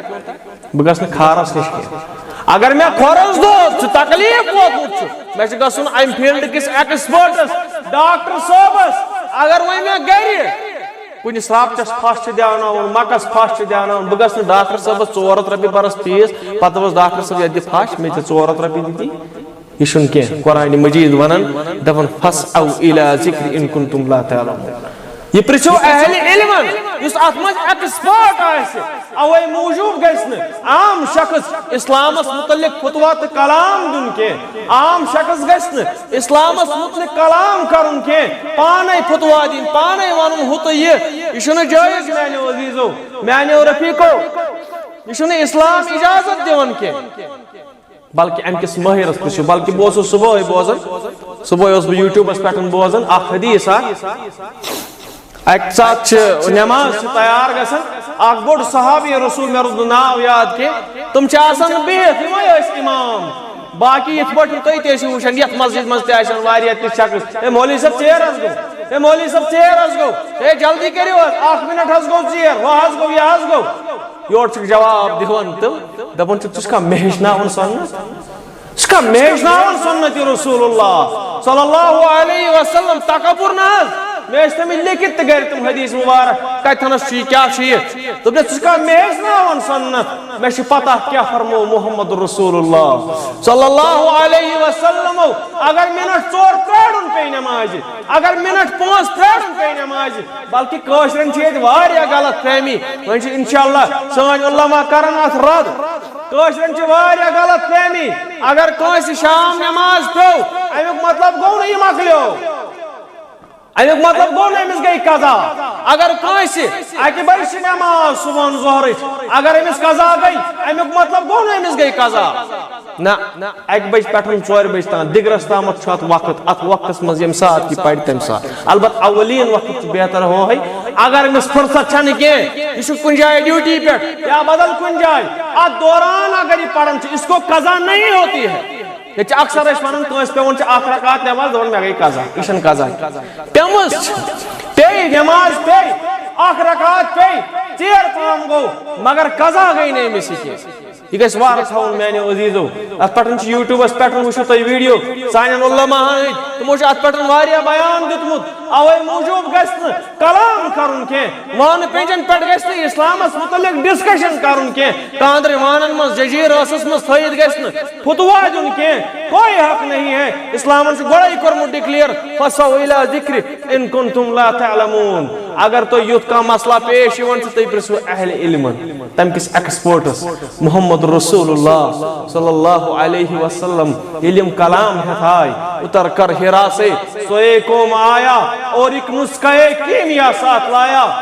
بہٕ گژھٕ نہٕ کھارس نِش کینٛہہ۔ اگر مےٚ کھۄرس دود چھُ، تکلیف ووتمُت چھُ، مےٚ چھُ گژھُن امہِ فیلڈ کِس ایکسپرٹس، ڈاکٹر صٲبس۔ اگر وۄنۍ مےٚ گرِ کُنہِ سرٛاپچس پھش چھِ دیاوناوُن، مکس پھش چھِ دیاوناوُن، بہٕ گژھٕ نہٕ ڈاکٹر صٲبس ژور ہتھ رۄپیہِ برس فیس، پتہٕ دوٚپس، ڈاکٹر صٲب، یتھ دِ پھش، مےٚ ژےٚ ژور ہتھ رۄپیہِ دِتی۔ یہِ چھُنہٕ کینٛہہ۔ قرآن مجید ونان، دپان، فاسعوا الی ذکر ان کنتم لا تعلمون۔ یہِ پرژھِو اہل علمن، یُس اتھ منٛز ایکسپرٹ آسہِ۔ اوے موٗجوٗب گژھِ نہٕ عام شخص اسلامس متعلق فتوا تہٕ کلام دیُن کینٛہہ۔ عام شخص گژھِ نہٕ اسلامس متعلق کلام کرُن کینٛہہ، پانے فتوا دِنۍ، پانے ونُن ہُہ تہٕ یہِ۔ یہِ چھُنہٕ جٲیز، میانیو عزیزو، میانیو رفیقو۔ یہِ چھُنہٕ اسلام اجازت دِوان کینٛہہ۔ بلکہ امہِ کِس مٲہرس پرژھِو۔ بلکہ بہٕ اوسُس صبحٲے بوزان، صبحٲے اوسُس بہٕ یوٗٹیوٗبس پٮ۪ٹھ بوزان اکھ حدیث اکھ۔ اکہِ ساتہٕ چھِ نماز چھِ تیار گژھان، اکھ بوٚڑ صحابی رسول، مےٚ روٗد نہٕ ناو یاد کینٛہہ، تِم چھِ آسان بِہِتھ، یِمے ٲسۍ امام۔ باقی یِتھ پٲٹھۍ تُہۍ تہِ ٲسِو وٕچھان، یتھ مسجد منٛز تہِ آسن واریاہ تہِ شخص، ہے مولوی صٲب ژیر حظ گوٚو، ہے مولوی صٲب ژیر حظ گوٚو، ہے جلدی کٔرِو حظ، اکھ منٹ حظ گوٚو ژیر، ہُہ حظ گوٚو، یہِ حظ گوٚو۔ یورٕ چھِکھ جواب دِوان تہٕ دَپان چھِکھ، "ژٕ چھُکھا مےٚ ہیٚچھناوان سُنت؟ ژٕ چھُکھا مےٚ ہیٚچھناوان سُنت رسول اللہ صلی اللہ علیہ وسلم؟" تکبر نہ حظ، مےٚ ٲسۍ تٔمِس لیکھِتھ تہِ گرِ تِم حدیث مبارک، کتھنس چھُ یہِ، کیٛاہ چھُ یہِ؟ دوٚپنس، "ژٕ چھُکھا مےٚ ہیٚچھناوان سُنت؟ مےٚ چھِ پتہ کیٛاہ فرموو محمد رسول اللہ صلی اللہ علیہ وسلمو۔ اگر منٹ ژور پرٛارُن پیٚیہِ نمازِ، اگر منٹ پانٛژھ پرٛارُن پیٚیہِ نمازِ۔" بلکہ کٲشرٮ۪ن چھِ ییٚتہِ واریاہ غلط فہمی۔ وۄنۍ چھِ انشاءاللہ سٲنۍ علماء کرن اتھ رد۔ کٲشرٮ۪ن چھِ واریاہ غلط فہمی۔ اگر کٲنٛسہِ شام نماز پیوٚو، امیُک مطلب گوٚو نہٕ یہِ مۄکلیو۔ امیُک مطلب گوٚو نہٕ أمِس گٔے قضا۔ اگر کٲنٛسہِ اکہِ بجہِ چھِ نماز صبحن ظہرٕچ، اگر أمِس قضا گٔے، امیُک مطلب گوٚو نہٕ أمِس گٔے قضا۔ نہ، اکہِ بجہِ پٮ۪ٹھ ژورِ بجہِ تام، دِگرس تامتھ چھُ اتھ وقت۔ اتھ وقتس منٛز ییٚمہِ ساتہٕ یہِ پرِ، تمہِ ساتہٕ۔ البتہ اولین وقت چھُ بہتر ہوہے۔ اگر أمِس فرصت چھنہٕ کینٛہہ، یہِ چھُ کُنہِ جایہِ ڈیوٹی پٮ۪ٹھ یا بدل کُنہِ جایہِ، اتھ دوران اگر یہِ پران چھُ، اس کو قضا نہیں ہوتی ہے۔ ییٚتہِ چھِ اکثر أسۍ ونان، کٲنٛسہِ پٮ۪وان چھِ اکھ رکعت نٮ۪ماز، دپان، "مےٚ گٔے قضا، یہِ چھنہٕ قضا کینٛہہ۔" پیٚمٕژ چھِ، پیٚیہِ نٮ۪ماز، پیٚیہِ اکھ رکعت، پیٚیہِ ژیر تام گوٚو، مگر قضا گٔے نہٕ أمِس یہِ کینٛہہ۔ یہِ گژھِ وارٕ تھاوُن، میانیو عزیزو۔ اتھ پٮ۪ٹھ چھِ یوٗٹیوٗبس پٮ۪ٹھ، وٕچھِو تُہۍ ویٖڈیو سانٮ۪ن علماہن ہٕنٛدۍ، تِمو چھِ اتھ پٮ۪ٹھ واریاہ بیان دیُتمُت۔ اوے موٗجوٗب گژھِ نہٕ کلام کرُن کینٛہہ، وانہٕ پینجن پٮ۪ٹھ گژھِ نہٕ اسلامس متعلق ڈسکشن کرُن کینٛہہ، کاندرِ وانن منٛز، ججیٖر ٲسس منٛز تھٲیِتھ گژھِ نہٕ فتوا دیُن کینٛہہ۔ کوئی حق نہیں ہے۔ اسلامن چھُ گۄڈے کوٚرمُت ڈکلیئر، "فاسعوا الی ذکر ان کنتم لا تعلمون۔" اگر تۄہہِ یُتھ کانٛہہ مسئلہ پیش یِوان چھُ، تُہۍ پرژھِو اہل علمن، تمہِ کِس ایکسپرٹس محمد رسول اللہ صلی اللہ علیہ وسلم۔ ییٚلہِ یِم کلام ہٮ۪تھ آے، اتر کر حرا سے سوئے قوم آیا اور ایک نسخہ کیمیا ساتھ لایا۔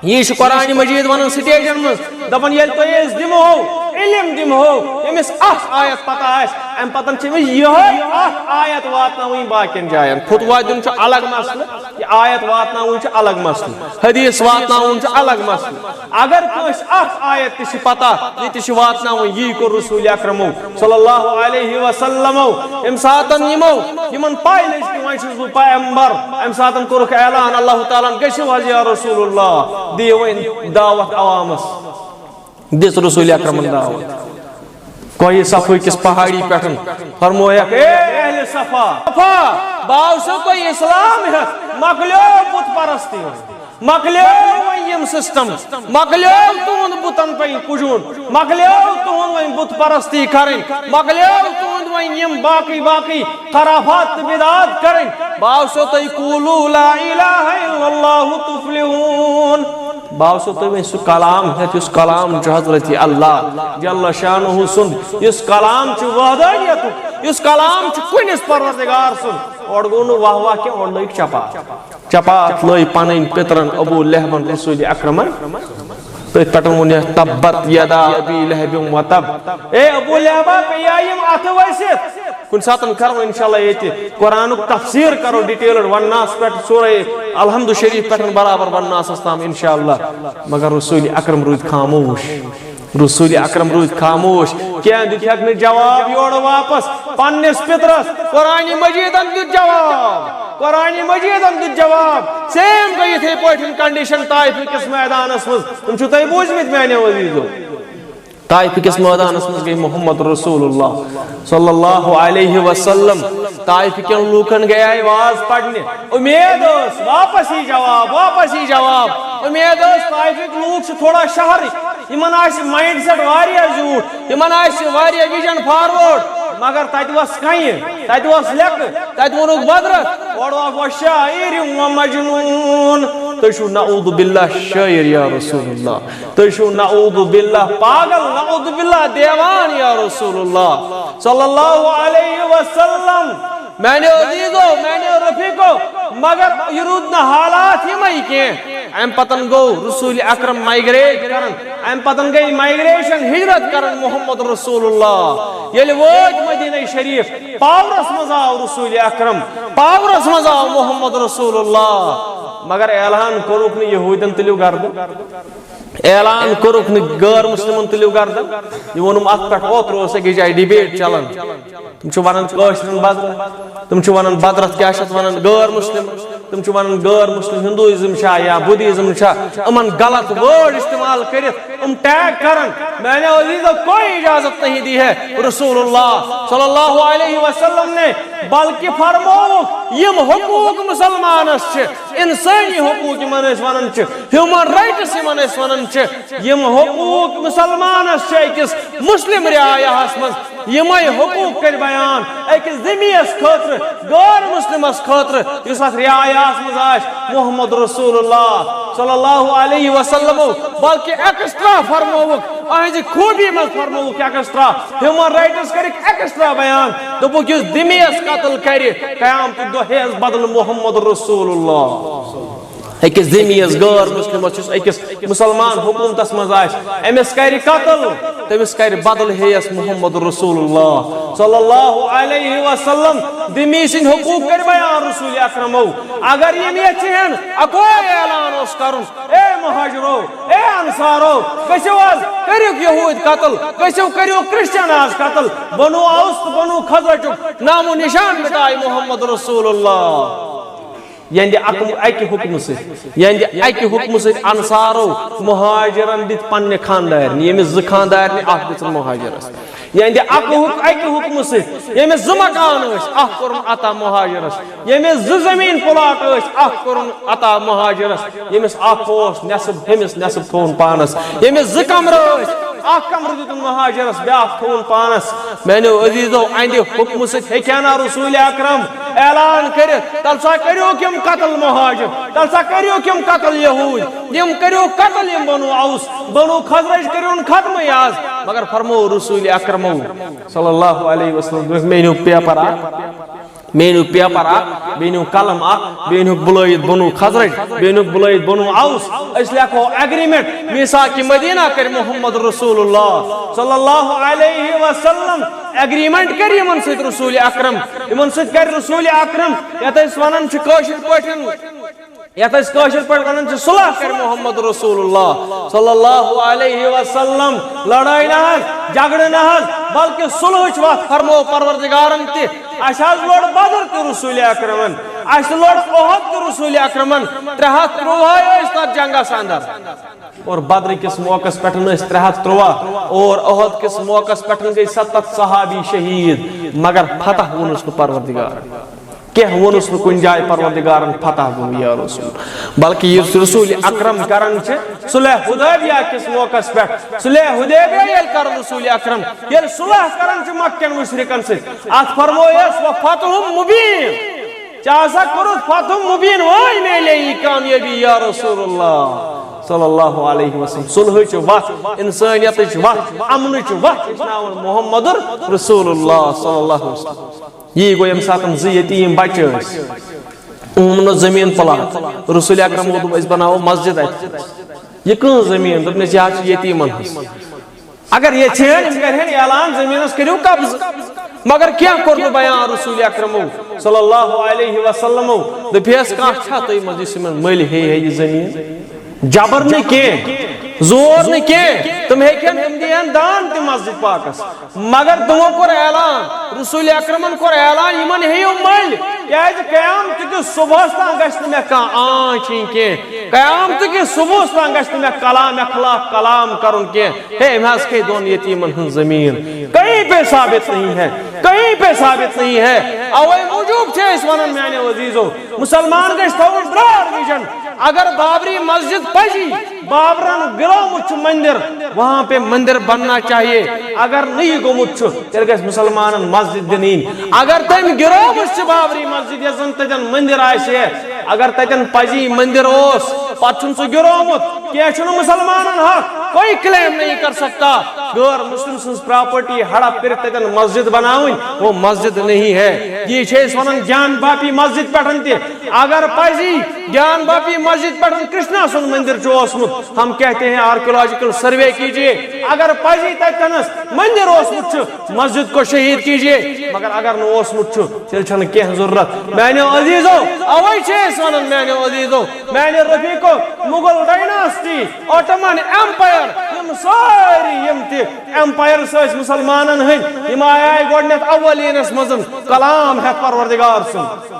یی چھُ قرآن مجید ونان سٹیجن منٛز، دپان، ییٚلہِ تۄہہِ أسۍ دِمو علم دِمہو، ییٚمِس اکھ آیت پتہ آسہِ، امہِ پتہٕ چھِ أمِس یِہوٚے اکھ آیت واتناوٕنۍ باقین جاین۔ فتویٰ دیُن چھُ الگ مسلہٕ، یہِ آیت واتناوٕنۍ چھِ الگ مسلہٕ، حدیث واتناوُن چھُ الگ مسلہٕ۔ اگر کٲنٛسہِ اکھ آیت تہِ چھِ پتہ، یہِ تہِ چھِ واتناوٕنۍ، یی کوٚر رسول اکرمو صلی اللہ علیہ وسلمو۔ ییٚمہِ ساتن یِمو، یِمن پاے لٔج کہِ وۄنۍ چھُس بہٕ پیغمبر، امہِ ساتن کوٚرُکھ اعلان، اللہ تعالیٰ ہن، "گٔژھِو حظ یا رسول اللہ، دِیِو وۄنۍ دعوت عوامس۔" دِژ رسول اکرمن دعوت۔ کوہ صفا کِس پہاڑی پٮ۪ٹھ فرمویکھ، "اے اہل صفا، صفا، بہٕ آوسو تۄہہِ اسلام ہٮ۪تھ، مۄکلیو بت پرستی، مۄکلیو وۄنۍ یِم سسٹم، مۄکلیو تُہُنٛد بتن پٮ۪ٹھ پوٗجُن، مۄکلیو تُہُنٛد وۄنۍ بت پرستی کرٕنۍ، مۄکلیو تُہُنٛد وۄنۍ یِم باقٕے باقٕے خرافات تہٕ بدعات کرٕنۍ۔ بہٕ آوسو تۄہہِ قولوا لا الہ الا اللہ تفلحون۔" بہٕ آوسو تۄہہِ وۄنۍ سُہ کلام ہٮ۪تھ، یُس کلام چھُ حضرت اللہ جل شانہ سُنٛد، یُس کلام چھُ وحدانیتُک، یُس کلام چھُ کُنِس پروردگار سُنٛد۔ اورٕ گوٚو نہٕ واہ واہ کینٛہہ، اورٕ لٲگۍ چپاتھ۔ چپاتھ لٲگۍ پنٕنۍ پِترن ابو لہبن رسول اکرمن۔ تٔتھۍ پٮ۪ٹھ ووٚن یتھ، "تبت یدا ابی لہب و تب۔" اے ابو لہبا، پیٚیہِ یِم اتھٕ ؤسِتھ۔ کُنہِ ساتہٕ کرو انشاءاللہ ییٚتہِ قرآنُک تفسیر کرو detailed، والناس پٮ۪ٹھ سورہ الحمد شریف پٮ۪ٹھ برابر والناسس تام انشاءاللہ۔ مگر رسول اکرم روٗدۍ خاموش۔ رسول اکرم روٗدۍ خاموش۔ کینٛہہ دِتھ ہیٚکھ نہٕ جواب یورٕ واپس پننِس پِترس۔ قرآن مجیدن دیُت جواب۔ قرآن مجیدن دیُت جواب۔ Same گٔے یِتھے پٲٹھۍ condition طائف کِس میدانس منٛز۔ تِم چھِو تۄہہِ بوٗزمٕتۍ میانیو عزیزو۔ طائف کِس مٲدانس منٛز گٔے محمد رسول اللہ صلی اللہ علیہ وسلم طائف کٮ۪ن لوٗکن گٔیے واز پرنہِ۔ اُمید ٲس واپس یی جواب، واپس یی جواب۔ اُمید ٲس طائفٕکۍ لوٗکھ چھِ تھوڑا شہرٕکۍ، یِمن آسہِ mindset واریاہ زیوٗٹھ، یِمن آسہِ واریاہ vision forward، مگر تتہِ وس کنہِ، تتہِ وس لیٚکہٕ، تتہِ ووٚنُکھ بدرس، اورٕ اوس وۄنۍ شاعر و مجنون۔ تُہۍ چھِو نعوذ باللہ شاعر یا رسول اللہ۔ تُہۍ چھِو نعوذ باللہ پاگل، نعوذ باللہ دیوان یا رسول اللہ صلی اللہ علیہ وسلم۔ میانیو عزیزو، میانیو رفیقو، مگر یہِ روٗد نہٕ حالات یِمے کینٛہہ۔ امہِ پتن گوٚو رسول اکرم migrate کران، امہِ پتن گٔے migration، ہجرت کران محمد رسول اللہ۔ ییٚلہِ وٲتۍ مدینہ شریف، power س منٛز آو رسول اکرم، power س منٛز آو محمد رسول اللہ، مگر اعلان کوٚرُکھ نہٕ یہوٗدٮ۪ن تُلِو گردن۔ اعلان کوٚرُکھ نہٕ غٲر مسلمن تُلِو گردن۔ یہِ ووٚنُم اتھ پٮ۪ٹھ، اوترٕ اوس أکِس جایہِ debate چلان۔ تِم چھِ ونان کٲشرٮ۪ن بدرت، تِم چھِ ونان بدرت کیٛاہ چھِ اتھ ونان، غٲر مسلم۔ تِم چھِ ونان غٲر مسلم Hinduism چھا یا Buddhism چھا، یِمن غلط word استعمال کٔرِتھ یِم tag کران۔ میانیو عزیزو، کوئی اجازت نہیں دی ہے رسول اللہ صلی اللہ علیہ وسلم نے، بلکہ فرمووُکھ یِم حقوق مسلمانس چھِ، انسٲنی حقوٗق یِمن أسۍ وَنان چھِ، human rights یِمن أسۍ وَنان چھِ، یِم حقوٗق مُسلمانس چھِ أکِس مُسلِم رعایاہس منٛز، یِمے حقوٗق کٔرۍ بیان أکِس ذِمِیَس خٲطرٕ، غٲر مُسلِمس خٲطرٕ، یُس اتھ رعایاہس منٛز آسہِ، محمد رسول اللہ صلی اللہ علیہ وسلمو بلکہِ extra فرمووُکھ، أہنٛزِ خوٗبی منٛز فرمووُکھ extra، human rights کٔرِکھ extra بیان، دوٚپُکھ یُس ذِمِیَس قتل کرِ، قیامتُک دۄہ ہیٚیس بدل محمد رسول اللہ۔ أکِس ذِمِیَس غٲر مُسلِمَس یُس أکِس مُسلمان حکوٗمتَس منٛز آسہِ، أمِس کَرِ قتل، تٔمِس کَرِ بدل ہیٚیَس محمد رسول اللہ صلی اللہ علیہ وسلم۔ ذِمِی سٕنٛدۍ حقوٗق کٔرۍ بیان رسول اکرمو۔ اگر یِم یژھِ ہن، اَکوے اعلان اوس کَرُن، اے مہاجرو، اے انصارو، گٔژھِو حظ، کٔرِو یہوٗدۍ قتل، گٔژھِو کٔرِو کرسچن آز قتل۔ بنو اوس تہٕ بنو خزرجُک نام و نشان مٹایہِ محمد رسول اللہ۔ یہنٛدِ اکہٕ، اکہِ حُکمہٕ سۭتۍ، یہنٛدِ اکہِ حُکمہٕ سۭتۍ انصارو مہاجرن دِتۍ پننہِ خاندارنہِ، ییٚمِس زٕ خاندارنہِ اکھ دِژٕن مہاجرس۔ یہنٛدِ اکہٕ حُک-، اکہِ حُکمہٕ سۭتۍ ییٚمِس زٕ مکان ٲسۍ، اکھ کوٚرُن عطا مہاجرس۔ ییٚمِس زٕ زٔمیٖن پلاٹ ٲسۍ، اکھ کوٚرُن عطا مہاجرس۔ ییٚمِس اکھ اوس نٮ۪صٕف، ہُمِس نٮ۪صٕف تھووُن پانس۔ ییٚمِس زٕ کمرٕ ٲسۍ، اکھ کمرٕ دیُتُن مہاجرس، بیٛاکھ تھووُن پانس۔ میانیو عزیزو، اہنٛدِ حُکمہٕ سۭتۍ ہیٚکہِ ہا نا رسول اکرم اعلان کٔرِتھ، تَلہٕ سا کٔرِو کِم قتل مہاجر، تَلہٕ سا کٔرِو کِم قتل یہوٗدۍ، یِم کٔرِو قتل یِم بنو اوس، بنو خزرج کٔرِوُن ختمٕے آز۔ مگر فرموو رسول اکرمو صلی اللہ علیہ وسلم، دوٚپُکھ، مےٚ أنِو پیپر اکھ۔ مےٚ أنِو پیپر اکھ، بیٚیہِ أنِو قلم اکھ، بیٚیہِ أنِو بُلٲیِتھ بنو خزرج، بیٚیہِ أنِو بُلٲیِتھ بنو اوس۔ أسۍ لیکھو ایگریمنٹ، میثاق مدینہ کرِ محمد رسول اللہ صلی اللہ علیہ وسلم۔ ایگریمنٹ کرِ یِمن سۭتۍ رسول اکرم، یِمن سۭتۍ کرِ رسول اکرم۔ یتھ أسۍ ونان چھِ کٲشِر پٲٹھۍ، یتھ أسۍ کٲشِر پٲٹھۍ ونان چھِ صلح کرِ محمد رسول اللہ صلی اللہ علیہ وسلم۔ لڑٲے نہ حظ، جھگڑٕ نہ حظ، بلکہ صلحٕچ وتھ فرمو پروردگارن تہِ۔ اسہِ حظ لوٚڑ بدر تہِ رسول اکرمن، اسہِ لوٚڑ احد تہِ رسول اکرمن۔ ترٛےٚ ہتھ ترٛوہے ٲسۍ تتھ جنگس اندر۔ اور بدر کِس موقعس پٮ۪ٹھ ٲسۍ ترٛےٚ ہتھ ترٛوہ، اور احد کِس موقعس پٮ۪ٹھ گٔے ستتھ صحابی شہید، مگر فتح ووٚنُس نہٕ پروردگارن۔ کینٛہہ ووٚنُس نہٕ کُنہِ جایہِ پروردگارن فتح گوٚو یا رسول، بلکہ یُس رسول اکرم کران چھِ صلح حدیبیہ کِس موقعس پٮ۪ٹھ، صلح حدیبیہ ییٚلہِ کران رسول اکرم، ییٚلہِ صلح کران چھِ مکہ کٮ۪ن مشرکن سۭتۍ، اتھ فرمویس وفتح مبین، ژےٚ ہسا کوٚرُتھ فتح مبین، وۄنۍ میلے یہِ کامیٲبی یا رسول اللہ صلی اللہ علیہ وسلم۔ صلحٕچ وتھ، انسٲنیتٕچ وتھ، امنٕچ وتھ ہیٚچھناوان محمد رسول اللہ صلی اللہ علیہ وسلم۔ یی گوٚو ییٚمہِ ساتہٕ زٕ یتیٖم بچہٕ ٲسۍ، یِمن اوس زٔمیٖن پلاٹ، رسول اکرم ووٚن، دوٚپ، أسۍ بناوو مسجد اتہِ۔ یہِ کٕہٕنٛز زٔمیٖن؟ دوٚپنَس، یہِ حظ چھِ یتیٖمن ہٕنٛز۔ اگر یژھن، یِم کرِہن اعلان، زٔمیٖنس کٔرِو قبضہٕ۔ مگر کینٛہہ کوٚر نہٕ بیان رسول اکرمو صلی اللہ علیہ وسلمو۔ دوٚپہس، کانٛہہ چھا تۄہہِ منٛز یُس یِمن مٔلۍ ہیٚیہِ ہے یہِ زٔمیٖن؟ جبر نہٕ کینٛہہ، زور نہٕ کینٛہہ، تِم ہیٚکن، تِم دِیَن دان تہِ مسجد پاکس۔ مگر تِمو کوٚر اعلان، رسول اکرمن کوٚر اعلان، یِمن ہیٚیِو مٔلۍ، کیازِ قیامت کِس صبحس تام گژھِ نہٕ مےٚ کانٛہہ آنچ ہِنۍ کینٛہہ، قیامت کِس صبحس تام گژھِ نہٕ مےٚ کلام خلاف کلام کرُن کینٛہہ۔ ہے، أمۍ حظ کھے دۄن یتیٖمن ہٕنٛز زٔمیٖن۔ کہیں پہ ثابت نہیں ہے، کہیں پہ ثابت نہیں ہے۔ اوے موٗجوٗب چھِ أسۍ ونان، میانیو عزیزو، مسلمان گژھِ تھاوُن براڈ ویژن۔ اگر بابری مسجد پزی، بابرن گراومُت چھُ مندر، وہاں پہ مندر بننا چاہیے۔ اگر نہٕ یہِ گوٚمُت چھُ، تیٚلہِ گژھِ مسلمانن مسجد دِنٕنۍ۔ اگر تٔمۍ گراومٕژ چھِ بابری مسجد، یۄس زن تتٮ۪ن مندر آسہِ ہے، اگر تتٮ۪ن پزی مندر اوس، پتہٕ چھُنہٕ سُہ گراومُت، کینٛہہ چھُنہٕ مسلمانن حق، کوئی کلیم نہیں کر سکتا۔ غٲر مسلم سٕنٛز پراپرٹی ہڑپ کٔرِتھ تتٮ۪ن مسجد بناوٕنۍ، وہ مسجد نہیں ہے۔ یہِ چھِ أسۍ ونان گیان باپی مسجد پٮ۪ٹھ تہِ۔ اگر پزی گیان باپی مسجد پٮ۪ٹھ کرشنا سُنٛد مندر چھُ اوسمُت، ہم کہتے ہیں آرکیولوجیکل سروے کیجیے، اگر پزی تتٮ۪نس مندر اوسمُت چھُ، مسجد کو شہید کیجیے، مگر اگر نہٕ اوسمُت چھُ، تیٚلہِ چھنہٕ کینٛہہ ضروٗرت۔ میانیو عزیزو، اوے چھِ أسۍ ونان، میانیو عزیزو، میانیو رفیقو، مغل ڈائناسٹی، آٹومن ایمپائر، یِم سٲری یِم تہِ ایمپائرس ٲسۍ مسلمانن ہٕنٛدۍ، یِم آیہِ گۄڈٕنیتھ اولینس منٛز کلام ہٮ۪تھ پروردگار سُنٛد۔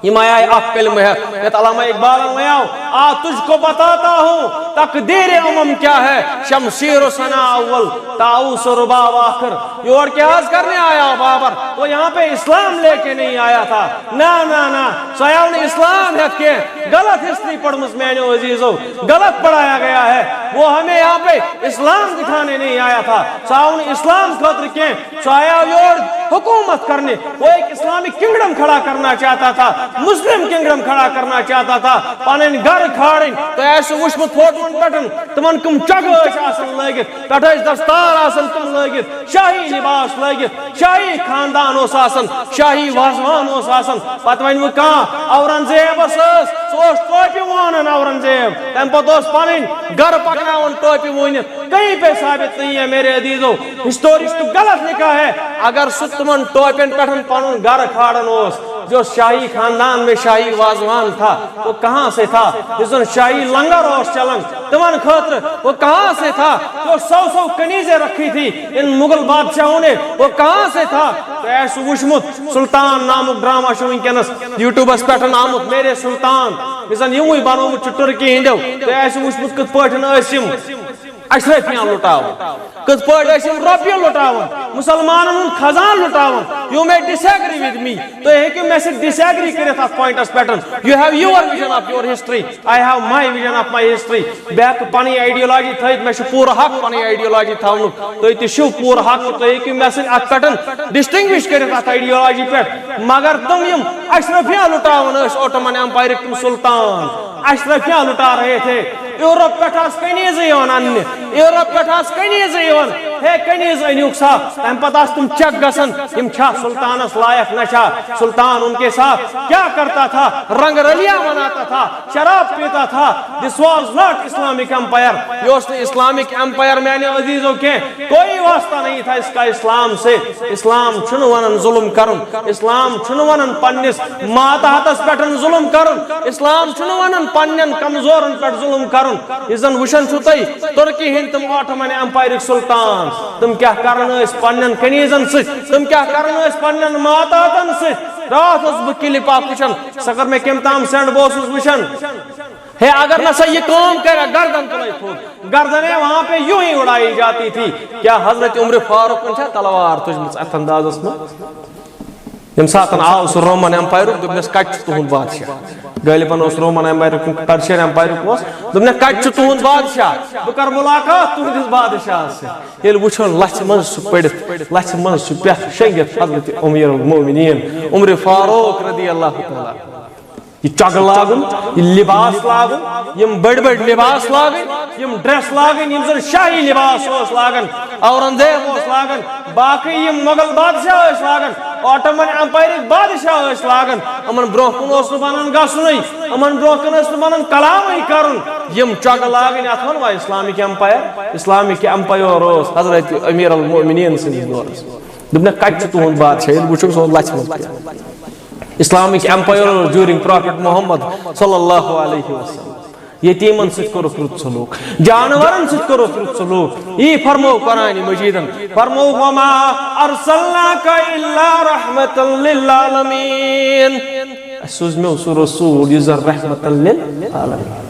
یِم آیہِ اکھ کلمہٕ ہٮ۪تھ، یتھ علامہ اقبالن ونیو، آ تجھ کو بتاتا ہوں تقدیر امم کیا ہے، شمشیر و ثنا اول، طاؤس و رباب آخر۔ یور کیٛاہ حظ کرنے آیا بابر؟ وہ یہاں پہ اسلام لے کے نہیں آیا تھا۔ نہ، نہ، نہ، سُہ آیو نہٕ اسلام ہٮ۪تھ کینٛہہ۔ غلط ہسٹری پٔرمٕژ میانیو عزیزو، غلط پڑھایا گیا ہے۔ وہ ہمیں یہاں پہ اسلام دکھانے نہیں آیا تھا۔ سُہ آو نہٕ اسلام خٲطرٕ کینٛہہ۔ سُہ آیو یور حکومت کرنہِ، وہ ایک اسلامک کنگڈم کھڑا کرنا چاہتا تھا، مسلم کنگڈم کھڑا کرنا چاہتا تھا، پنٕنۍ گرٕ کھالٕنۍ۔ تۄہہِ آسہِ وٕچھمُت فوٹوَن پٮ۪ٹھ، تِمن کٕم چۄگہٕ ٲسۍ آسان لٲگِتھ، پٮ۪ٹھٕ ٲسۍ دستار آسان تِم لٲگِتھ، شاہی لباس لٲگِتھ، شاہی خاندان اوس آسان، شاہی وازوان اوس آسان۔ پتہٕ وَنہِ وۄنۍ کانٛہہ، اورنگزیبس ٲس، سُہ اوس ٹوپہِ وونان اورنگزیب، تَمہِ پتہٕ اوس پنٕنۍ گرٕ پکناوان ٹوپہِ ووٗنِتھ۔ کہیں پہ ثابت نہیں ہے میرے عزیزو، ہسٹورسٹ غلط لکھا ہے۔ اگر سُہ تِمن ٹوپین پٮ۪ٹھ پنُن گرٕ کھالان اوس، جو شاہی خاندان میں شاہی وازوان تھا، وہ کہاں سے تھا؟ یُس زن شاہی لنگر اوس چلان تِمن خٲطرٕ، وہ کہاں سے تھا؟ جو سو سو کنیزیں رکھی تھی ان مغل بادشاہوں نے، وہ کہاں سے تھا؟ تۄہہِ آسہِ وٕچھمُت سلطان نامُک ڈرامہ چھُ وٕنکیٚنس YouTubeس پٮ۪ٹھ آمُت، میرے سلطان، یُس زن یِموٕے بنوومُت چھُ ٹرکی ہٕنٛدیو۔ تۄہہِ آسہِ وٕچھمُت کِتھ پٲٹھۍ ٲسۍ یِم اشرفیاں لُٹاوان، کِتھ پٲٹھۍ ٲسۍ یِم رۄپیہِ لُٹاوان، مسلمانن ہُنٛد خزانہٕ لُٹاوان۔ You may disagree with me، تُہۍ ہیٚکِو مےٚ سۭتۍ ڈس ایگری کٔرِتھ اتھ پوینٹس پٮ۪ٹھ۔ You have your vision of your history, I have my vision of my history۔ بہٕ ہیٚکہٕ پنٕنۍ آئیڈیالجی تھٲیِتھ، مےٚ چھُ پوٗرٕ حق پنٕنۍ آئیڈیالجی تھاونُک، تُہۍ تہِ چھِو پوٗرٕ حق، تُہۍ ہیٚکِو مےٚ سۭتۍ اتھ پٮ۪ٹھ ڈسٹنگوش کٔرِتھ اتھ آئیڈیالجی پٮ۪ٹھ۔ مگر تِم یِم اشرفیاں لُٹاوان ٲسۍ، اوٹومن ایمپایرٕکۍ تِم سلطان اشرفیاں لُٹا رہے تھے، یورپ پٮ۪ٹھ آسہٕ کنیٖزٕ یِوان اننہِ، یورپ پٮ۪ٹھ آسہٕ کنیٖزٕ یِوان، ہے کنیٖز أنِوکھ سا۔ تَمہِ پتہٕ آسہٕ تِم چیک گژھان، یِم چھا سلطانس لایق نہ چھا، سلطان ان کے ساتھ کیا کرتا تھا، رنگ رلیا مناتا تھا، شراب پیتا تھا۔ This was not Islamic empire۔ یہِ اوس نہٕ اسلامک ایمپایر میانیو عزیزو کینٛہہ۔ کوئی واسطہ نہیں تھا اس کا اسلام سے۔ اسلام چھُنہٕ ونان ظلم کرُن، اسلام چھُنہٕ ونان پننِس ماتحتس پٮ۪ٹھ ظلم کرُن، اسلام چھُنہٕ ونان پننٮ۪ن کمزورن پٮ۪ٹھ ظلم کرُن۔ یہِ زن وٕچھان چھِو تُہۍ، ترکی ہٕنٛدۍ تِم آٹومن ایمپایرٕکۍ سلطان، تِم کیٛاہ کران ٲسۍ پننٮ۪ن کنیٖزن سۭتۍ، تِم کیٛاہ کران ٲسۍ پننٮ۪ن ماتحتن سۭتۍ۔ راتھ اوسُس بہٕ کلپ اکھ وٕچھان، سۄ کٔر مےٚ کٔمۍ تام سینڈ، بہٕ اوسُس وٕچھان۔ ہے، اگر نہ سا یہ کام کرے، گردن تلے تھوٚد، گردنیں وہاں پہ یوں ہی اڑائی جاتی تھی۔ کیا حضرت عمر فاروقن چھا تلوار تُجمٕژ اتھ اندازس منٛز؟ ییٚمہِ ساتہٕ آو سُہ رومن ایمپایرُک، دوٚپنس، "کتہِ چھُ تُہُنٛد بادشاہ؟" غٲلبن اوس رومن ایمپایرُک، پرشین ایمپایرُک اوس۔ دوٚپنس، "کتہِ چھُ تُہُنٛد بادشاہ؟ بہٕ کرٕ مُلاقات تُہٕنٛدِس بادشاہس سۭتۍ۔" ییٚلہِ وٕچھُن لژھِ منٛز سُہ پٔرِتھ، لژھِ منٛز سُہ پٮ۪تھ شۄنٛگِتھ حضرت امیر المومنین عمر فاروق رضی اللہ تعالیٰ۔ یہِ چۄگہٕ لاگُن، یہِ لباس لاگُن، یِم بٔڑۍ بٔڑۍ لباس لاگٕنۍ، یِم ڈریس لاگٕنۍ، یِم زن شاہی لباس اوس لاگان، اورنگزیب اوس لاگان، باقٕے یِم مغل بادشاہ ٲسۍ لاگان، آٹومن ایمپایرٕکۍ بادشاہ ٲسۍ لاگان، یِمن برونٛہہ کُن اوس نہٕ بنان گژھُنٕے، یِمن برونٛہہ کُن اوس نہٕ بنان کلامٕے کرُن۔ یِم چۄگہٕ لاگٕنۍ، اتھ ونوا اسلامک ایمپایر؟ اسلامک ایمپایر اوس حضرت امیر المومنین سٕنٛدِس دورس۔ دوٚپنکھ، "کتہِ چھُ تُہُنٛد بادشاہ؟" ییٚلہِ وٕچھُکھ، سُہ اوس لژھِ منٛز پٮ۪ٹھ۔ Islamic empire during Prophet Muhammad صلی اللہ علیہ وسلم۔ یتیمن سۭتۍ کوٚرُکھ رُت سلوک، جانورن سۭتۍ کوٚرُکھ رُت سلوک۔ یی فرمو قرآن مجیدن، فرمو، "وما ارسلناک الا رحمة للعالمین۔" اسہِ سوٗز مےٚ سُہ رسول یُس زن رحمة للعالمین۔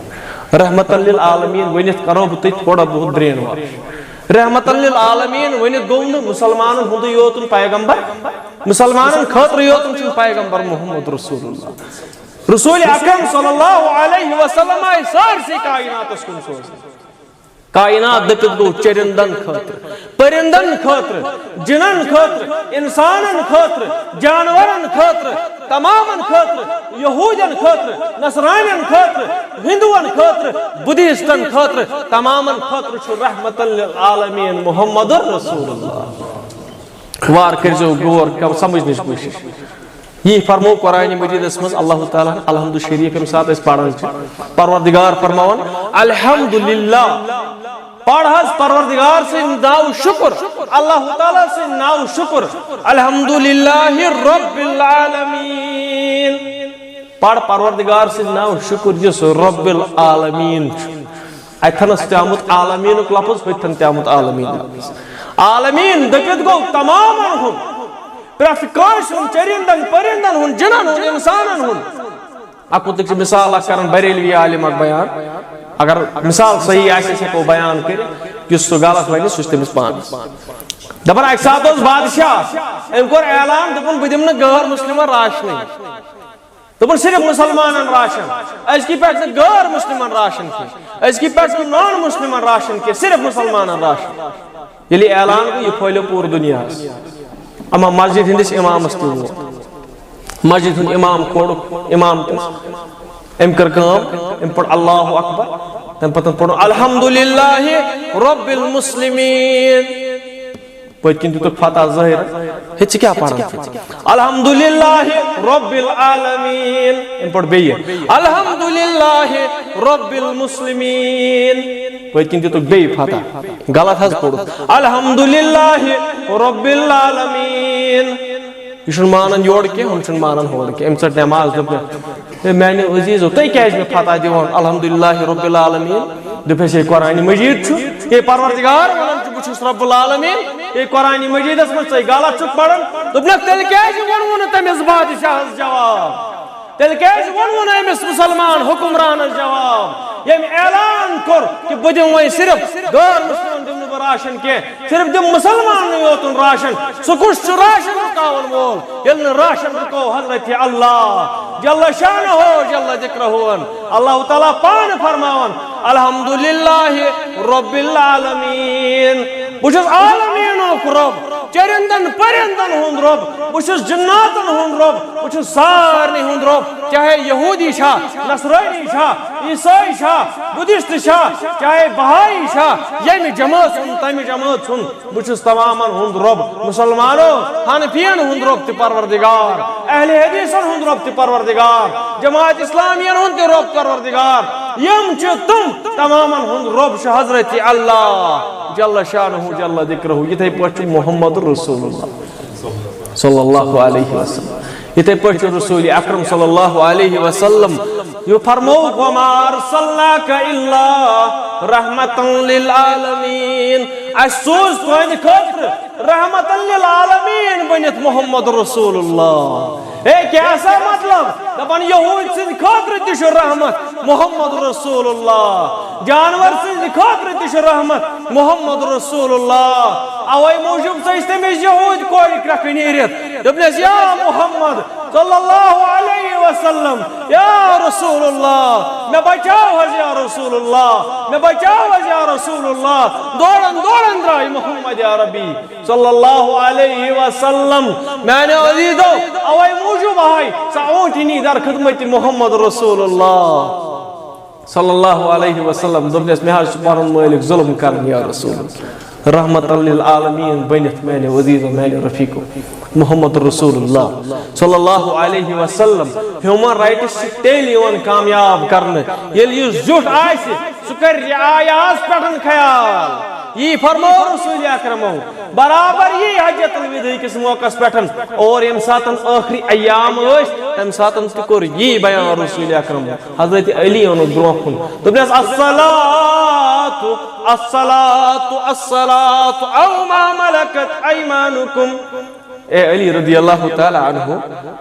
رحمة للعالمین ؤنِتھ کرو بہٕ تۄہہِ تھوڑا بہت brain wash۔ رحمة للعالمین ؤنِتھ گوٚو نہٕ مُسلمانن ہُنٛدُے یوتُن پیغمبر، مُسلمانن خٲطرٕ یوتُن چھُنہٕ پیغمبر محمد رسول اللہ۔ رسول اکرم صلی اللہ علیہ وسلم آیہِ سٲرسٕے کائناتس کُن سوزنہٕ۔ کائنات دٔپِتھ گوٚو چرندن خٲطرٕ، پرندن خٲطرٕ، جنن خٲطرٕ، انسانن خٲطرٕ، جانورن خٲطرٕ، تمامن خٲطرٕ، یہودین خٲطرٕ، نصرانین خٲطرٕ، ہندوون خٲطرٕ، بدھسٹن خٲطرٕ، تمامن خٲطرٕ چھُ رحمة للعالمین محمد رسول اللہ۔ وار کٔرزیو غور، کم سمجھنٕچ کوٗشش۔ یی فرمو قرآن مجیدس منٛز اللہ تعالیٰ ہن الحمد شریف، ییٚمہِ ساتہٕ أسۍ پران چھِ، پروردگار فرماوان، "الحمدللہ۔" پڑھ حظ پروردگار سٕنٛدِ ناوٕ شُکر، اللہ تعالیٰ سٕنٛدِ ناوٕ شُکر، "الحمدللہ رب العالمین۔" پڑھ پروردگار سٕنٛدِ ناوٕ شُکر، یُس رب العالمین چھُ۔ اتھنس تہِ آمُت عالمینُک لفظ، ہُتھن تہِ آمُت عالمین لفظ۔ عالمین دٔپِتھ گوٚو تمامن ہُنٛد، پرٛٮ۪تھ کٲنٛسہِ ہُنٛد، چرندن، پرندن ہُنٛد، جنن ہُنٛد، انسانن ہُنٛد۔ اکوتٕکۍ چھِ مثال اکھ کران بریلوی عالم اکھ بیان، اگر مثال صحیح آسہِ، أسۍ ہٮ۪کو بیان کٔرِتھ، یُس سُہ غلط ونہِ، سُہ چھُ تٔمِس پانس۔ دپان، اکہِ ساتہٕ اوس بادشاہ، أمۍ کوٚر اعلان، دوٚپُن، "بہٕ دِمہٕ نہٕ غٲر مسلمن راشنٕے۔" دوٚپُن، "صرف مسلمانن راشن، أزکہِ پٮ۪ٹھ نہٕ غٲر مسلمن راشن کینٛہہ، أزکہِ پٮ۪ٹھ نہٕ نان مسلمن راشن کینٛہہ، صرف مسلمانن راشن۔" ییٚلہِ اعلان گوٚو، یہِ پھٔہلیو پوٗرٕ دُنیاہس۔ اما مسجد ہٕنٛدِس امامس تہِ ووت۔ مسجد ہُنٛد امام کھولُکھ، امام تہِ۔ أمۍ کٔر کٲم، أمۍ پوٚر اللہ اکبر، تَمہِ پتہٕ پوٚر الحمدللہ رب المسلمین۔ پٔتۍ کِنۍ دِتُکھ فتح ظٲہِر۔ ہے، ژٕ کیٛاہ پران چھُکھ؟ الحمدللہ رب العالمین۔ أمۍ پوٚر بیٚیہِ الحمدللہ رب المسلمین۔ پٔتۍ کِنۍ دِتُکھ بیٚیہِ فتح۔ غلط حظ پوٚرُکھ۔ الحمدللہ رب العالمین۔ یہِ چھُنہٕ مانان یورٕ کینٛہہ، ہُم چھِنہٕ مانان ہورٕ کینٛہہ۔ أمۍ ژٔٹ نٮ۪ماز، دوٚپ مےٚ، "ہے میانیو عزیزو، تُہۍ کیٛازِ مےٚ فتح دِوان الحمدللہ رب العالمین؟" دوٚپُس، "ہے قرآن مجیٖد چھُ، ہے پروردگار وَنان چھُ، بہٕ چھُس رب العالمین، ہے قرآن مجیٖدس منٛز ژٕے غلط چھُکھ پران۔" دوٚپنَکھ، "تیٚلہِ کیٛازِ ووٚنوُ نہٕ تٔمِس بادشاہس جواب؟ تیٚلہِ کیٛازِ ووٚنوُ نہٕ أمِس مُسلمان حُکمرانس جواب؟" ییٚمۍ اعلان کوٚر کہِ بہٕ دِمہٕ وۄنۍ صرف غٲر مُسلمن دِمہٕ نہٕ بہٕ راشن کینٛہہ، صرف دِم مُسلماننٕے یوتُن راشن۔ سُہ کُس چھُ راشن رُکاون وول؟ ییٚلہِ نہٕ راشن رُکو حضرت اللہ جل شانہ جل ذکرہ۔ اللہ تعالیٰ پانہٕ فرماوان، "الحمدللہ رب العالمین"۔ بہٕ چھُس عالمیٖنُک رۄب، چرندن پرندن ہُنٛد رۄب، بہٕ چھُس جناتن ہُنٛد رۄب، بہٕ چھُس سارنٕے ہُنٛد رۄب، چاہے یہودی چھا، نصرٲنی چھا، عیسٲے چھا، بدھسٹ چھا، چاہے بہایی چھا، ییٚمہِ جمٲژ ہُنٛد، تمہِ جمٲژ ہُنٛد، بہٕ چھُس تمامن ہُنٛد رۄب۔ مسلمانو، حنفین ہُنٛد رۄب تہِ پروردگار، اہل حدیثن ہُنٛد رۄب تہِ پروردگار، جماعت اسلامین ہُنٛد تہِ رۄب پروردگار۔ یِم چھِ تِم، تمامن ہُنٛد رۄب چھُ حضرت اللہ جل شانہ جل ذکرہ۔ یِتھے پٲٹھۍ چھُ محمد رسول اللہ صلی اللہ علیہ وسلم۔ یِتھے پٲٹھۍ چھُ رسول اکرم صلی اللہ علیہ وسلم، یہِ فرمووُکھ، "وما ارسلناک الا رحمتا للعالمین"۔ اَسہِ سوٗز تُہنٛدِ خٲطرٕ رحمتا للعالمین بٔنِتھ محمد رسول اللہ۔ ہے، کیٛاہ سا مطلب؟ دَپان، یہوٗدۍ سٕنٛدِ خٲطرٕ تہِ چھُ رحمت محمد رسول اللہ، جانور سٕنٛدِ خٲطرٕ تہِ چھُ رحمت محمد رسول اللہ۔ اوے موٗجوٗب ژٔج تٔمِس یہوٗدۍ کورِ کرٛکھٕ نیٖرِتھ۔ دوٚپنَس، "یا محمد صلی اللہ علیہ وسلم، یا رسول اللہ، مےٚ بچاو حظ یا رسول اللہ، مےٚ بچاو حظ یا رسول اللہ۔" دوران دوران درٛاے محمد عربی صلی اللہ علیہ وسلم۔ میانیو عزیزو، اوے موٗجوٗب آے سۄ اوٗنٛٹنی در خدمت محمد رسول اللہ صلی اللہ علیہ وسلم۔ دوٚپنس، "مےٚ حظ چھُ پنُن مٲلِک ظُلم کران یا رسول اللہ۔ رحمت للعالمین بٔنِتھ میانیو عزیزو، میانیو رفیقو، محمد رسول اللہ صلی اللہ علیہ وسلم۔ Human rights چھِ تیٚلہِ یِوان کامیاب کرنہٕ، ییٚلہِ یُس زیُٹھ آسہِ، سُہ کرِ رعایاہس پٮ۪ٹھ خیال۔" یی فرموو رسول اکرمو۔ برابر یی حجۃ الوداع کِس موقعس پٮ۪ٹھ، اور ییٚمہِ ساتن ٲخری ایام ٲسۍ، تمہِ ساتن تہِ کوٚر یی بیان رسول اکرم۔ حضرت علی اوٚنُکھ برونٛہہ کُن، دوٚپنس، "الصلاۃ، الصلاۃ، الصلاۃ، او ما ملکت ایمانکم۔" اے علی رضی اللہ تعالیٰ عنہ،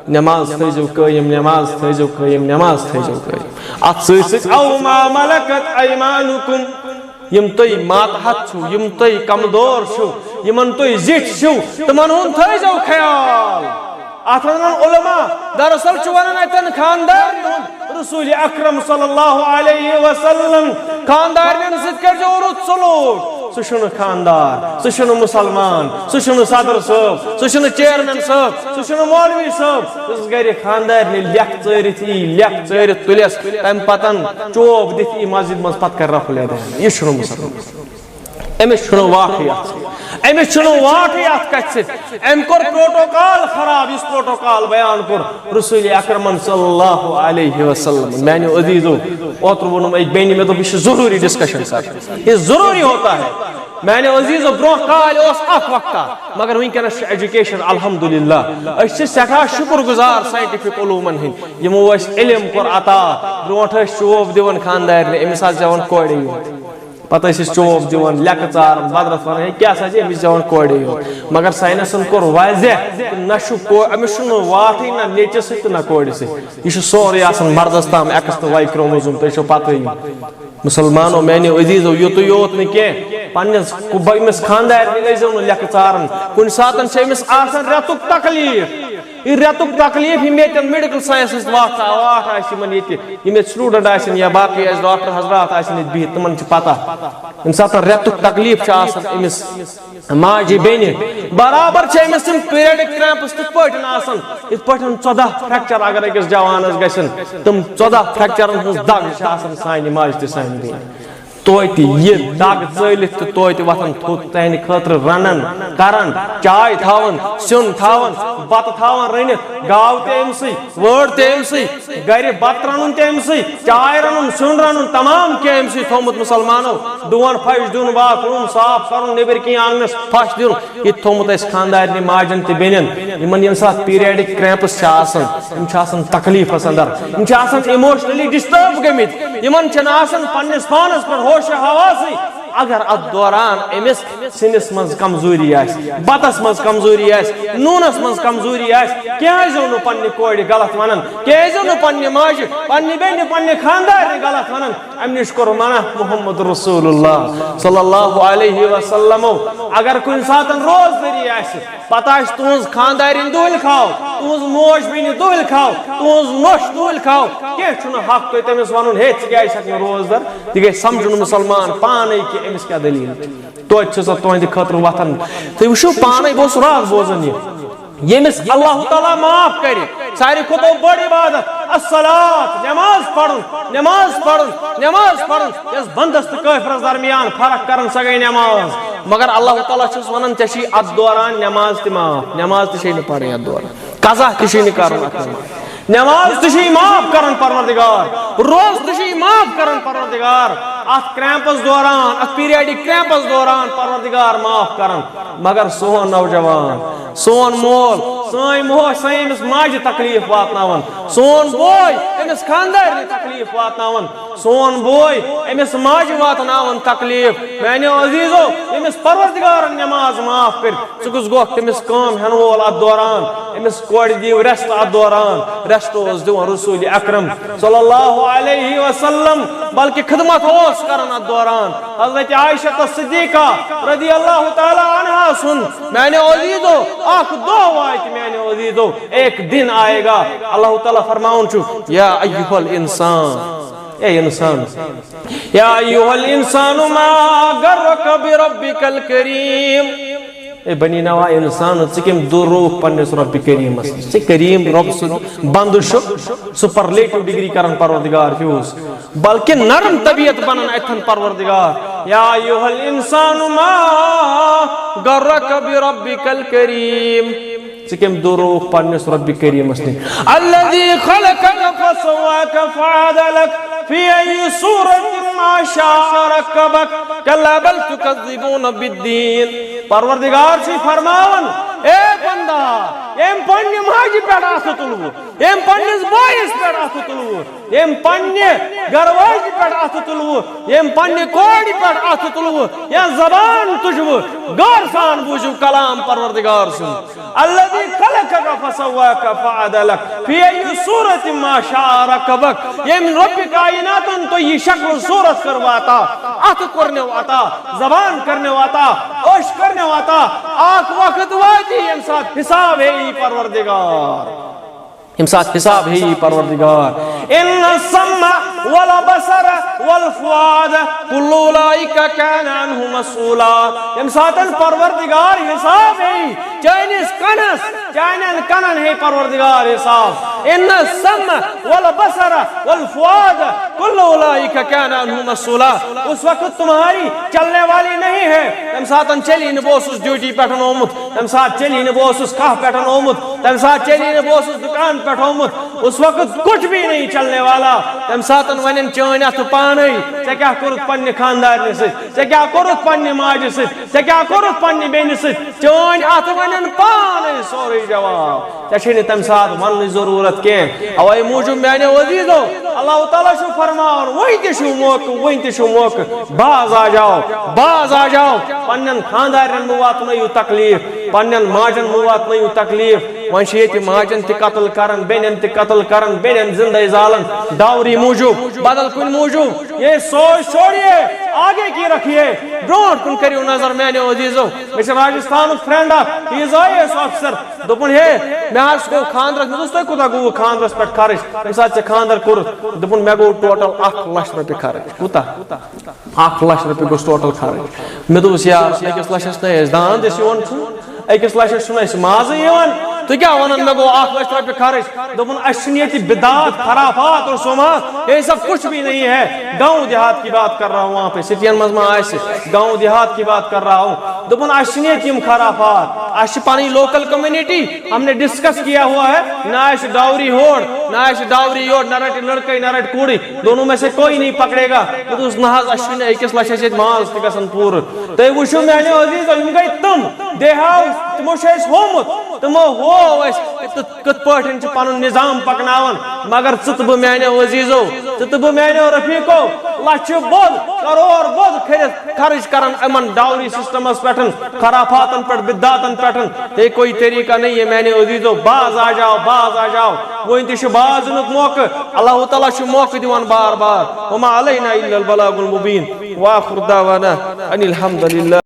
نماز تھٲیزیو قٲیِم، نماز تھٲیزیو قٲیِم، نماز تھٲیزیو قٲیِم۔ اتھ سۭتۍ سۭتۍ، "او ما ملکت ایمانکم۔" یِم تُہۍ ماتحت چھِو، یِم تُہۍ کمزور چھِو، یِمن تُہۍ زِٹھۍ چھِو، تِمن ہُنٛد تھٲیزیو خیال۔ اتھ ونان علماء، دراصل چھُ ونان اتٮ۪ن خاندارن ہُنٛد۔ رسول اکرم صلی اللہ علیہ وسلم، خاندارنٮ۪ن سۭتۍ کٔرزیو رُت سلوک۔ سُہ چھُنہٕ خاندار، سُہ چھُنہٕ مسلمان، سُہ چھُنہٕ صدر صٲب، سُہ چھُنہٕ چیئرمین صٲب، سُہ چھُنہٕ مولوی صٲب۔ یُس گرِ خاندارنہِ لیکھ ژٲرِتھ یی، لیکھ ژٲرِتھ تُلٮ۪س، تمہِ پتن چوب دِتھ یی مسجد منٛز، پتہٕ کرِ رفع الیدین۔ یہِ چھُنہٕ مسلمان۔ أمِس چھُنہٕ واٹھٕے اَتھ سۭتۍ۔ أمِس چھُنہٕ واٹھٕے اَتھ کَتھِ سۭتۍ۔ أمۍ کوٚر پروٹوکال خراب، یُس پروٹوکال بیان کوٚر رسول اکرمن صلی اللہ علیہ وسلم۔ میانیو عزیزو، اوترٕ ووٚنُم أکۍ بیٚنہِ، مےٚ دوٚپ، یہِ چھُ ضروٗری ڈسکشن کرُن، یہ ضروری ہوتا ہے۔ میانیو عزیزو، برونٛہہ کالہِ اوس اکھ وقتا، مگر وٕنکیٚنس چھُ ایجوکیشن الحمدللہ۔ أسۍ چھِ سٮ۪ٹھاہ شُکر گُزار ساینٹیفک علومن ہٕنٛدۍ، یِمو اَسہِ علم کوٚر عطا۔ برونٛٹھ ٲسۍ چوب دِوان خاندارنہِ، أمِس آسہٕ زٮ۪وان کورے یوت۔ پتہٕ ٲسۍ أسۍ چوب دِوان، لیٚکہٕ ژاران، بدرس ونان، "ہے، کیٛاہ سا چھِ أمِس زٮ۪وان کورے یوت؟" مگر ساینسن کوٚر واضح، نہ چھُ کو-، أمِس چھُنہٕ واٹھٕے نہ نیٚچِس سۭتۍ تہٕ نہ کورِ سۭتۍ۔ یہِ چھُ سورُے آسان مردس تام، ایکس تہٕ واے کروموزوم، تُہۍ چھو پتہٕے۔ مسلمانو، میانیو عزیزو، یُتُے یوت نہٕ کینٛہہ، پننِس کُ-، بہ-، أمِس خاندارنہِ ٲسۍزیو نہٕ لیٚکہٕ ژاران۔ کُنہِ ساتن چھِ أمِس آسان رٮ۪تُک تکلیٖف۔ یہِ رٮ۪تُک تکلیٖف، یہِ مےٚ تہِ میڈیکل ساینسس واٹھ، واٹھ آسہِ یِمن ییٚتہِ، یِم ییٚتہِ سٹوڈنٹ آسن یا باقٕے آسہِ، ڈاکٹر حضرات آسن ییٚتہِ بِہِتھ، تِمن چھِ پتہ۔ ییٚمہِ ساتہٕ رٮ۪تُک تکلیٖف چھُ آسان أمِس ماجہِ بیٚنہِ، برابر چھِ أمِس تِم پیریڈک کرٛیمپٕس تِتھ پٲٹھۍ آسان، یِتھ پٲٹھۍ ژۄداہ فریکچر اگر أکِس جوانس گژھن، تِم ژۄداہ فریکچرن ہٕنٛز دگ چھِ آسان سانہِ ماجہِ تہِ سانہِ بیٚنہِ۔ توتہِ یہِ دگ ژٲلِتھ تہٕ توتہِ وۄتھان تھوٚد تہنٛدِ خٲطرٕ رنان، کران، چاے تھاوان، سیُن تھاوان، بتہٕ تھاوان رٔنِتھ، گاو تہِ أمۍ سٕے، وٲر تہِ أمۍ سٕے، گرِ بتہٕ رنُن تہِ أمۍ سٕے، چاے رنُن، سیُن رنُن، تمام کینٛہہ أمۍ سٕے تھوٚمُت۔ مسلمانو، ڈُوَن پھش دیُن، باتھ روٗم صاف کرُن، نیٚبٕرۍ کِنۍ آنگنس پھش دیُن، یہِ تہِ تھوٚمُت اَسہِ خاندارنہِ ماجن تہٕ بیٚنٮ۪ن۔ یِمن ییٚمہِ ساتہٕ پیریڈک کرٛیمپٕس چھِ آسان، یِم چھِ آسان تکلیٖفس اندر، یِم چھِ آسان ایموشنلی ڈسٹرب گٔمٕتۍ، یِمن چھنہٕ آسان پننِس پانس پٮ۪ٹھ ہوش و حواسٕے۔ اگر اتھ دوران أمِس سِنِس منٛز کمزوری آسہِ، بتس منٛز کمزوری آسہِ، نوٗنس منٛز کمزوری آسہِ، کیازِ نہٕ پننہِ کورِ غلط ونان، کیازِ نہٕ پننہِ ماجہِ، پننہِ بیٚنہِ، پننہِ خاندارنہِ غلط ونان؟ امہِ نِش کوٚر منع محمد رسول اللہ صلی اللہ علیہ وسلمو۔ اگر کُنہِ ساتن روزدٔری آسہِ، پتہٕ آسہِ تُہنٛز خاندارِنۍ دُہلۍ کھاو، تُہنٛز موج بیٚنہِ دُہلۍ کھاو، تُہنٛز نۄش دُہلۍ کھاو، کینٛہہ چھُنہٕ حق تۄہہِ تٔمِس ونُن، "ہے، ژٕ کیازِ چھکھ نہٕ روزدر؟" تہِ گژھِ سمجھُن مسلمان پانے کینٛہہ۔ أمِس کیٛاہ دٔلیٖل؟ توتہِ چھُ سۄ تُہنٛدِ خٲطرٕ وۄتھان۔ تُہۍ وٕچھِو پانَے، بہٕ اوسُس راتھ بوزان یہِ، ییٚمِس اللہ تعالیٰ معاف کرِ، ساروی کھۄتہٕ بٔڑ عبادت، الصلاۃ، نماز پرُن، نماز پرُن، نماز پرُن۔ یۄس بندس تہٕ کٲفرس درمیان فرق کران، سۄ گٔے نماز۔ مگر اللہ تعالیٰ چھُس ونان، ژےٚ چھُے اتھ دوران نماز تہِ معاف، نماز تہِ چھے نہٕ پرٕنۍ اتھ دوران، قضا تہِ چھُے نہٕ کرُن اتھ نماز۔ نماز تہِ چھُے معاف کران پروردگار، روزٕ تہِ چھُے معاف کران پروردگار۔ اتھ کرٛیمپس دوران، اتھ پیریڈک کرٛیمپس دوران پروردگار معاف کران۔ مگر سون نوجوان، سون مول، سٲنۍ موج، سٲنۍ أمِس ماجہِ تکلیف واتناوان، سون بوے، أمِس خاندارنہِ تکلیف واتناوان، سون بوے، أمِس ماجہِ واتناوان تکلیف۔ میانیو عزیزو، ییٚمِس پروردگارن نماز معاف کٔر، ژٕ کُس گوکھ تٔمِس کٲم ہٮ۪نہٕ وول اتھ دوران؟ أمِس کورِ دِیِو rest اتھ دوران۔ Rest اوس دِوان رسول اکرم صلی اللہ علیہ وسلم، بلکہ خدمت اوس کران اتھ دوران۔ حضرت عائشہ صدیقہ رضی اللہ تعالیٰ عنہا سُنٛد، میانیو عزیزو، اکھ دۄہ واتہِ، میانیو عزیزو، ایک دن آئے گا۔ اللہ تعالیٰ فرماوان چھُ، یا ایھا الانسان، اے انسان، یا ایھا الانسان ما غرک بربک الکریم۔ اے بنی نوا انسان، ژٕ کٔمۍ دوٗروُکھ پننِس رۄبِ کریٖمس نِش؟ ژٕ کریم رۄب سُنٛد بندٕ چھُکھ، superlative degree کران پروردگار use، بلکہ نرم طبیعت بنان اتھن پروردگار۔ یا ایھا الانسان ما غرک بربک الکریم۔ ژٕ کٔمۍ دوٗروُکھ پننِس رۄبِ کریٖمس نِش؟ الذی خلقک فسواک فعدلک فی ای صورت ما شاء رکبک۔ کلا بل تکذبون بالدین۔ پروردگار چھُ فرماوان، اے بندہ، ییٚمۍ پننہِ ماجہِ پٮ۪ٹھ اَتھٕ تُلوٕ، ییٚمۍ پننِس بٲیِس پٮ۪ٹھ اَتھٕ تُلوٕ، ییٚمۍ پننہِ گرٕ واجہِ پٮ۪ٹھ اَتھٕ تُلوٕ، ییٚمۍ پننہِ کورِ پٮ۪ٹھ اَتھٕ تُلوٕ یا زبان تُجوٕ، غور سان بوٗزِو کلام پروردگار سُنٛد۔ الذی خلقک فسواک فعدلک فی ای صورت ما شاء رکبک۔ ییٚمۍ رۄبِ کائناتن تۄہہِ یہِ شکل صورت کٔر عطا، اَتھٕ کوٚرنو عطا، زبان کٔرنو عطا، أچھ کٔرنو عطا، اکھ وقت واتہِ ییٚمہِ ساتہٕ حساب ہیٚیہِ پروردگار۔ ییٚمہِ ساتہٕ حساب ہیٚیہِ پروردگار۔ ان السمع والبصر والفؤاد کل اولئک کان عنہ مسئولا۔ ییٚمہِ ساتہٕ پروردگار حساب ہیٚیہِ، چٲنِس کَنَس، چانٮ۪ن کَنَن ہیٚیہِ پروردگار حساب۔ ان السمع والبصر والفؤاد کل اولئک کان عنہ مسئولا۔ اس وقت تمہاری چلنے والی نہیں ہے۔ تَمہِ ساتہٕ چلی نہٕ، بہٕ اوسُس ڈیوٹی پٮ۪ٹھ آمُت۔ تَمہِ ساتہٕ چلی نہٕ، بہٕ اوسُس کاہ پٮ۪ٹھ آمُت۔ تَمہِ ساتہٕ چلی نہٕ، بہٕ اوسُس دُکان پٮ۪ٹھ آمُت۔ اس وقت کچھ بھی نہیں چلنے والا۔ تَمہِ ساتہٕ وَنن چٲنۍ اَتھٕ پانَے، ژےٚ کیٛاہ کوٚرُتھ پننہِ خانٛدارنہِ سۭتۍ؟ ژےٚ کیٛاہ کوٚرُتھ پننہِ ماجہِ سۭتۍ؟ ژےٚ کیٛاہ کوٚرُتھ پننہِ بیٚنہِ سۭتۍ؟ چٲنۍ اَتھٕ وَنن پانَے سورُے جواب۔ ژےٚ چھے نہٕ تَمہِ ساتہٕ وَننٕچ ضروٗرت کینٛہہ۔ اَوَے موٗجوٗب میٛانیو عزیٖزو، اللہ تعالیٰ چھُ فرماوان، وۄنۍ تہِ چھُ موقعہٕ، وۄنۍ تہِ چھُ موقعہٕ۔ باز آ جاؤ، باز آ جاؤ۔ پننٮ۪ن خانٛدارٮ۪ن مہٕ واتنٲیِو تکلیٖف، پننٮ۪ن ماجن مہٕ واتنٲیِو تکلیٖف۔ وۄنۍ چھِ ییٚتہِ ماجن تہِ قتل کران، بیٚنٮ۪ن تہِ قتل کران، بیٚنٮ۪ن زندے زالان، ڈاوری موٗجوٗب، بدل کُنہِ موٗجوٗب۔ یہ سوچ چھوڑیے، آگے کی رکھیے، برونٛٹھ کُن کٔرِو نظر میٛانیو عزیٖزو۔ مےٚ چھِ راجستھانُک friend اکھ، he is I A S officer۔ دوٚپُن، ہے، مےٚ حظ گوٚو خانٛدرس، مےٚ دوٚپُس، تۄہہِ کوٗتاہ گوٚوٕ خانٛدرس پٮ۪ٹھ خرٕچ؟ تَمہِ ساتہٕ ژےٚ خانٛدر کوٚرُتھ؟ دوٚپُن، مےٚ گوٚو total اکھ لچھ رۄپیہِ خرٕچ۔ کوٗتاہ؟ اکھ لچھ رۄپیہِ گوٚژھ total خرٕچ۔ مےٚ دوٚپُس، یار، أکِس لچھس نَے أسۍ داند أسۍ یِوان چھُ، أکِس لچھس چھُنہٕ اَسہِ مازٕے یِوان۔ تُہۍ کیٛاہ وَنان، مےٚ گوٚو اکھ لچھ رۄپیہِ خرٕچ؟ دوٚپُن، اَسہِ چھُنہٕ ییٚتہِ بدعت، خرافات اور سوما، یہ سب کچھ بھی نہیں ہے۔ گاؤں دیہات کی بات کر رہا ہوں وہاں پہ، سِٹیَن منٛز ما آسہِ، گاؤں دیہات کی بات کر رہا ہوں۔ دوٚپُن، اَسہِ چھِنہٕ ییٚتہِ یِم خرافات، اَسہِ چھِ پَنٕنۍ local community، ہم نے ڈسکس کیا ہوا ہے، نہ آسہِ ڈاوری ہور، نہ آسہِ ڈاوری یور، نہ رٹہِ لڑکے، نہ رٹہِ کوٗرٕے، دونوں میں سے کوئی نہیں پکڑے گا۔ مےٚ دوٚپُس، نہ حظ، اَسہِ چھُنہٕ أکِس لَچھَس ییٚتہِ ماز تہِ گژھان پوٗرٕ۔ تُہۍ وٕچھِو میٛانیو عزیٖزو، یِم گٔے تِم، they have، تِمو چھُ اَسہِ ہومُت، تِمو ہوو اَسہِ کہِ تہٕ کِتھ پٲٹھۍ چھِ پَنُن نظام پَکناوان۔ مگر ژٕ تہٕ بہٕ میٛانیو عزیٖزو، ژٕ تہٕ بہٕ میٛانیو رفیٖقو، لَچھِ بوٚد، کَرور بوٚد کٔرِتھ خرٕچ کَران یِمَن ڈاوری سسٹمَس پٮ۪ٹھ، خرافاتن پٮ۪ٹھ، بدعاتن پٮ۪ٹھ۔ یہ کوئی طریقہ نہیں ہے میٛانیو عزیٖزو، باز آ جاؤ، باز آ جاؤ۔ وۄنۍ تہِ چھُ باز یِنُک موقعہٕ، اللہ تعالیٰ چھُ موقعہٕ دِوان بار بار۔ وما علینا الا البلاغ المبین۔ وآخر دعوانا ان الحمد للہ۔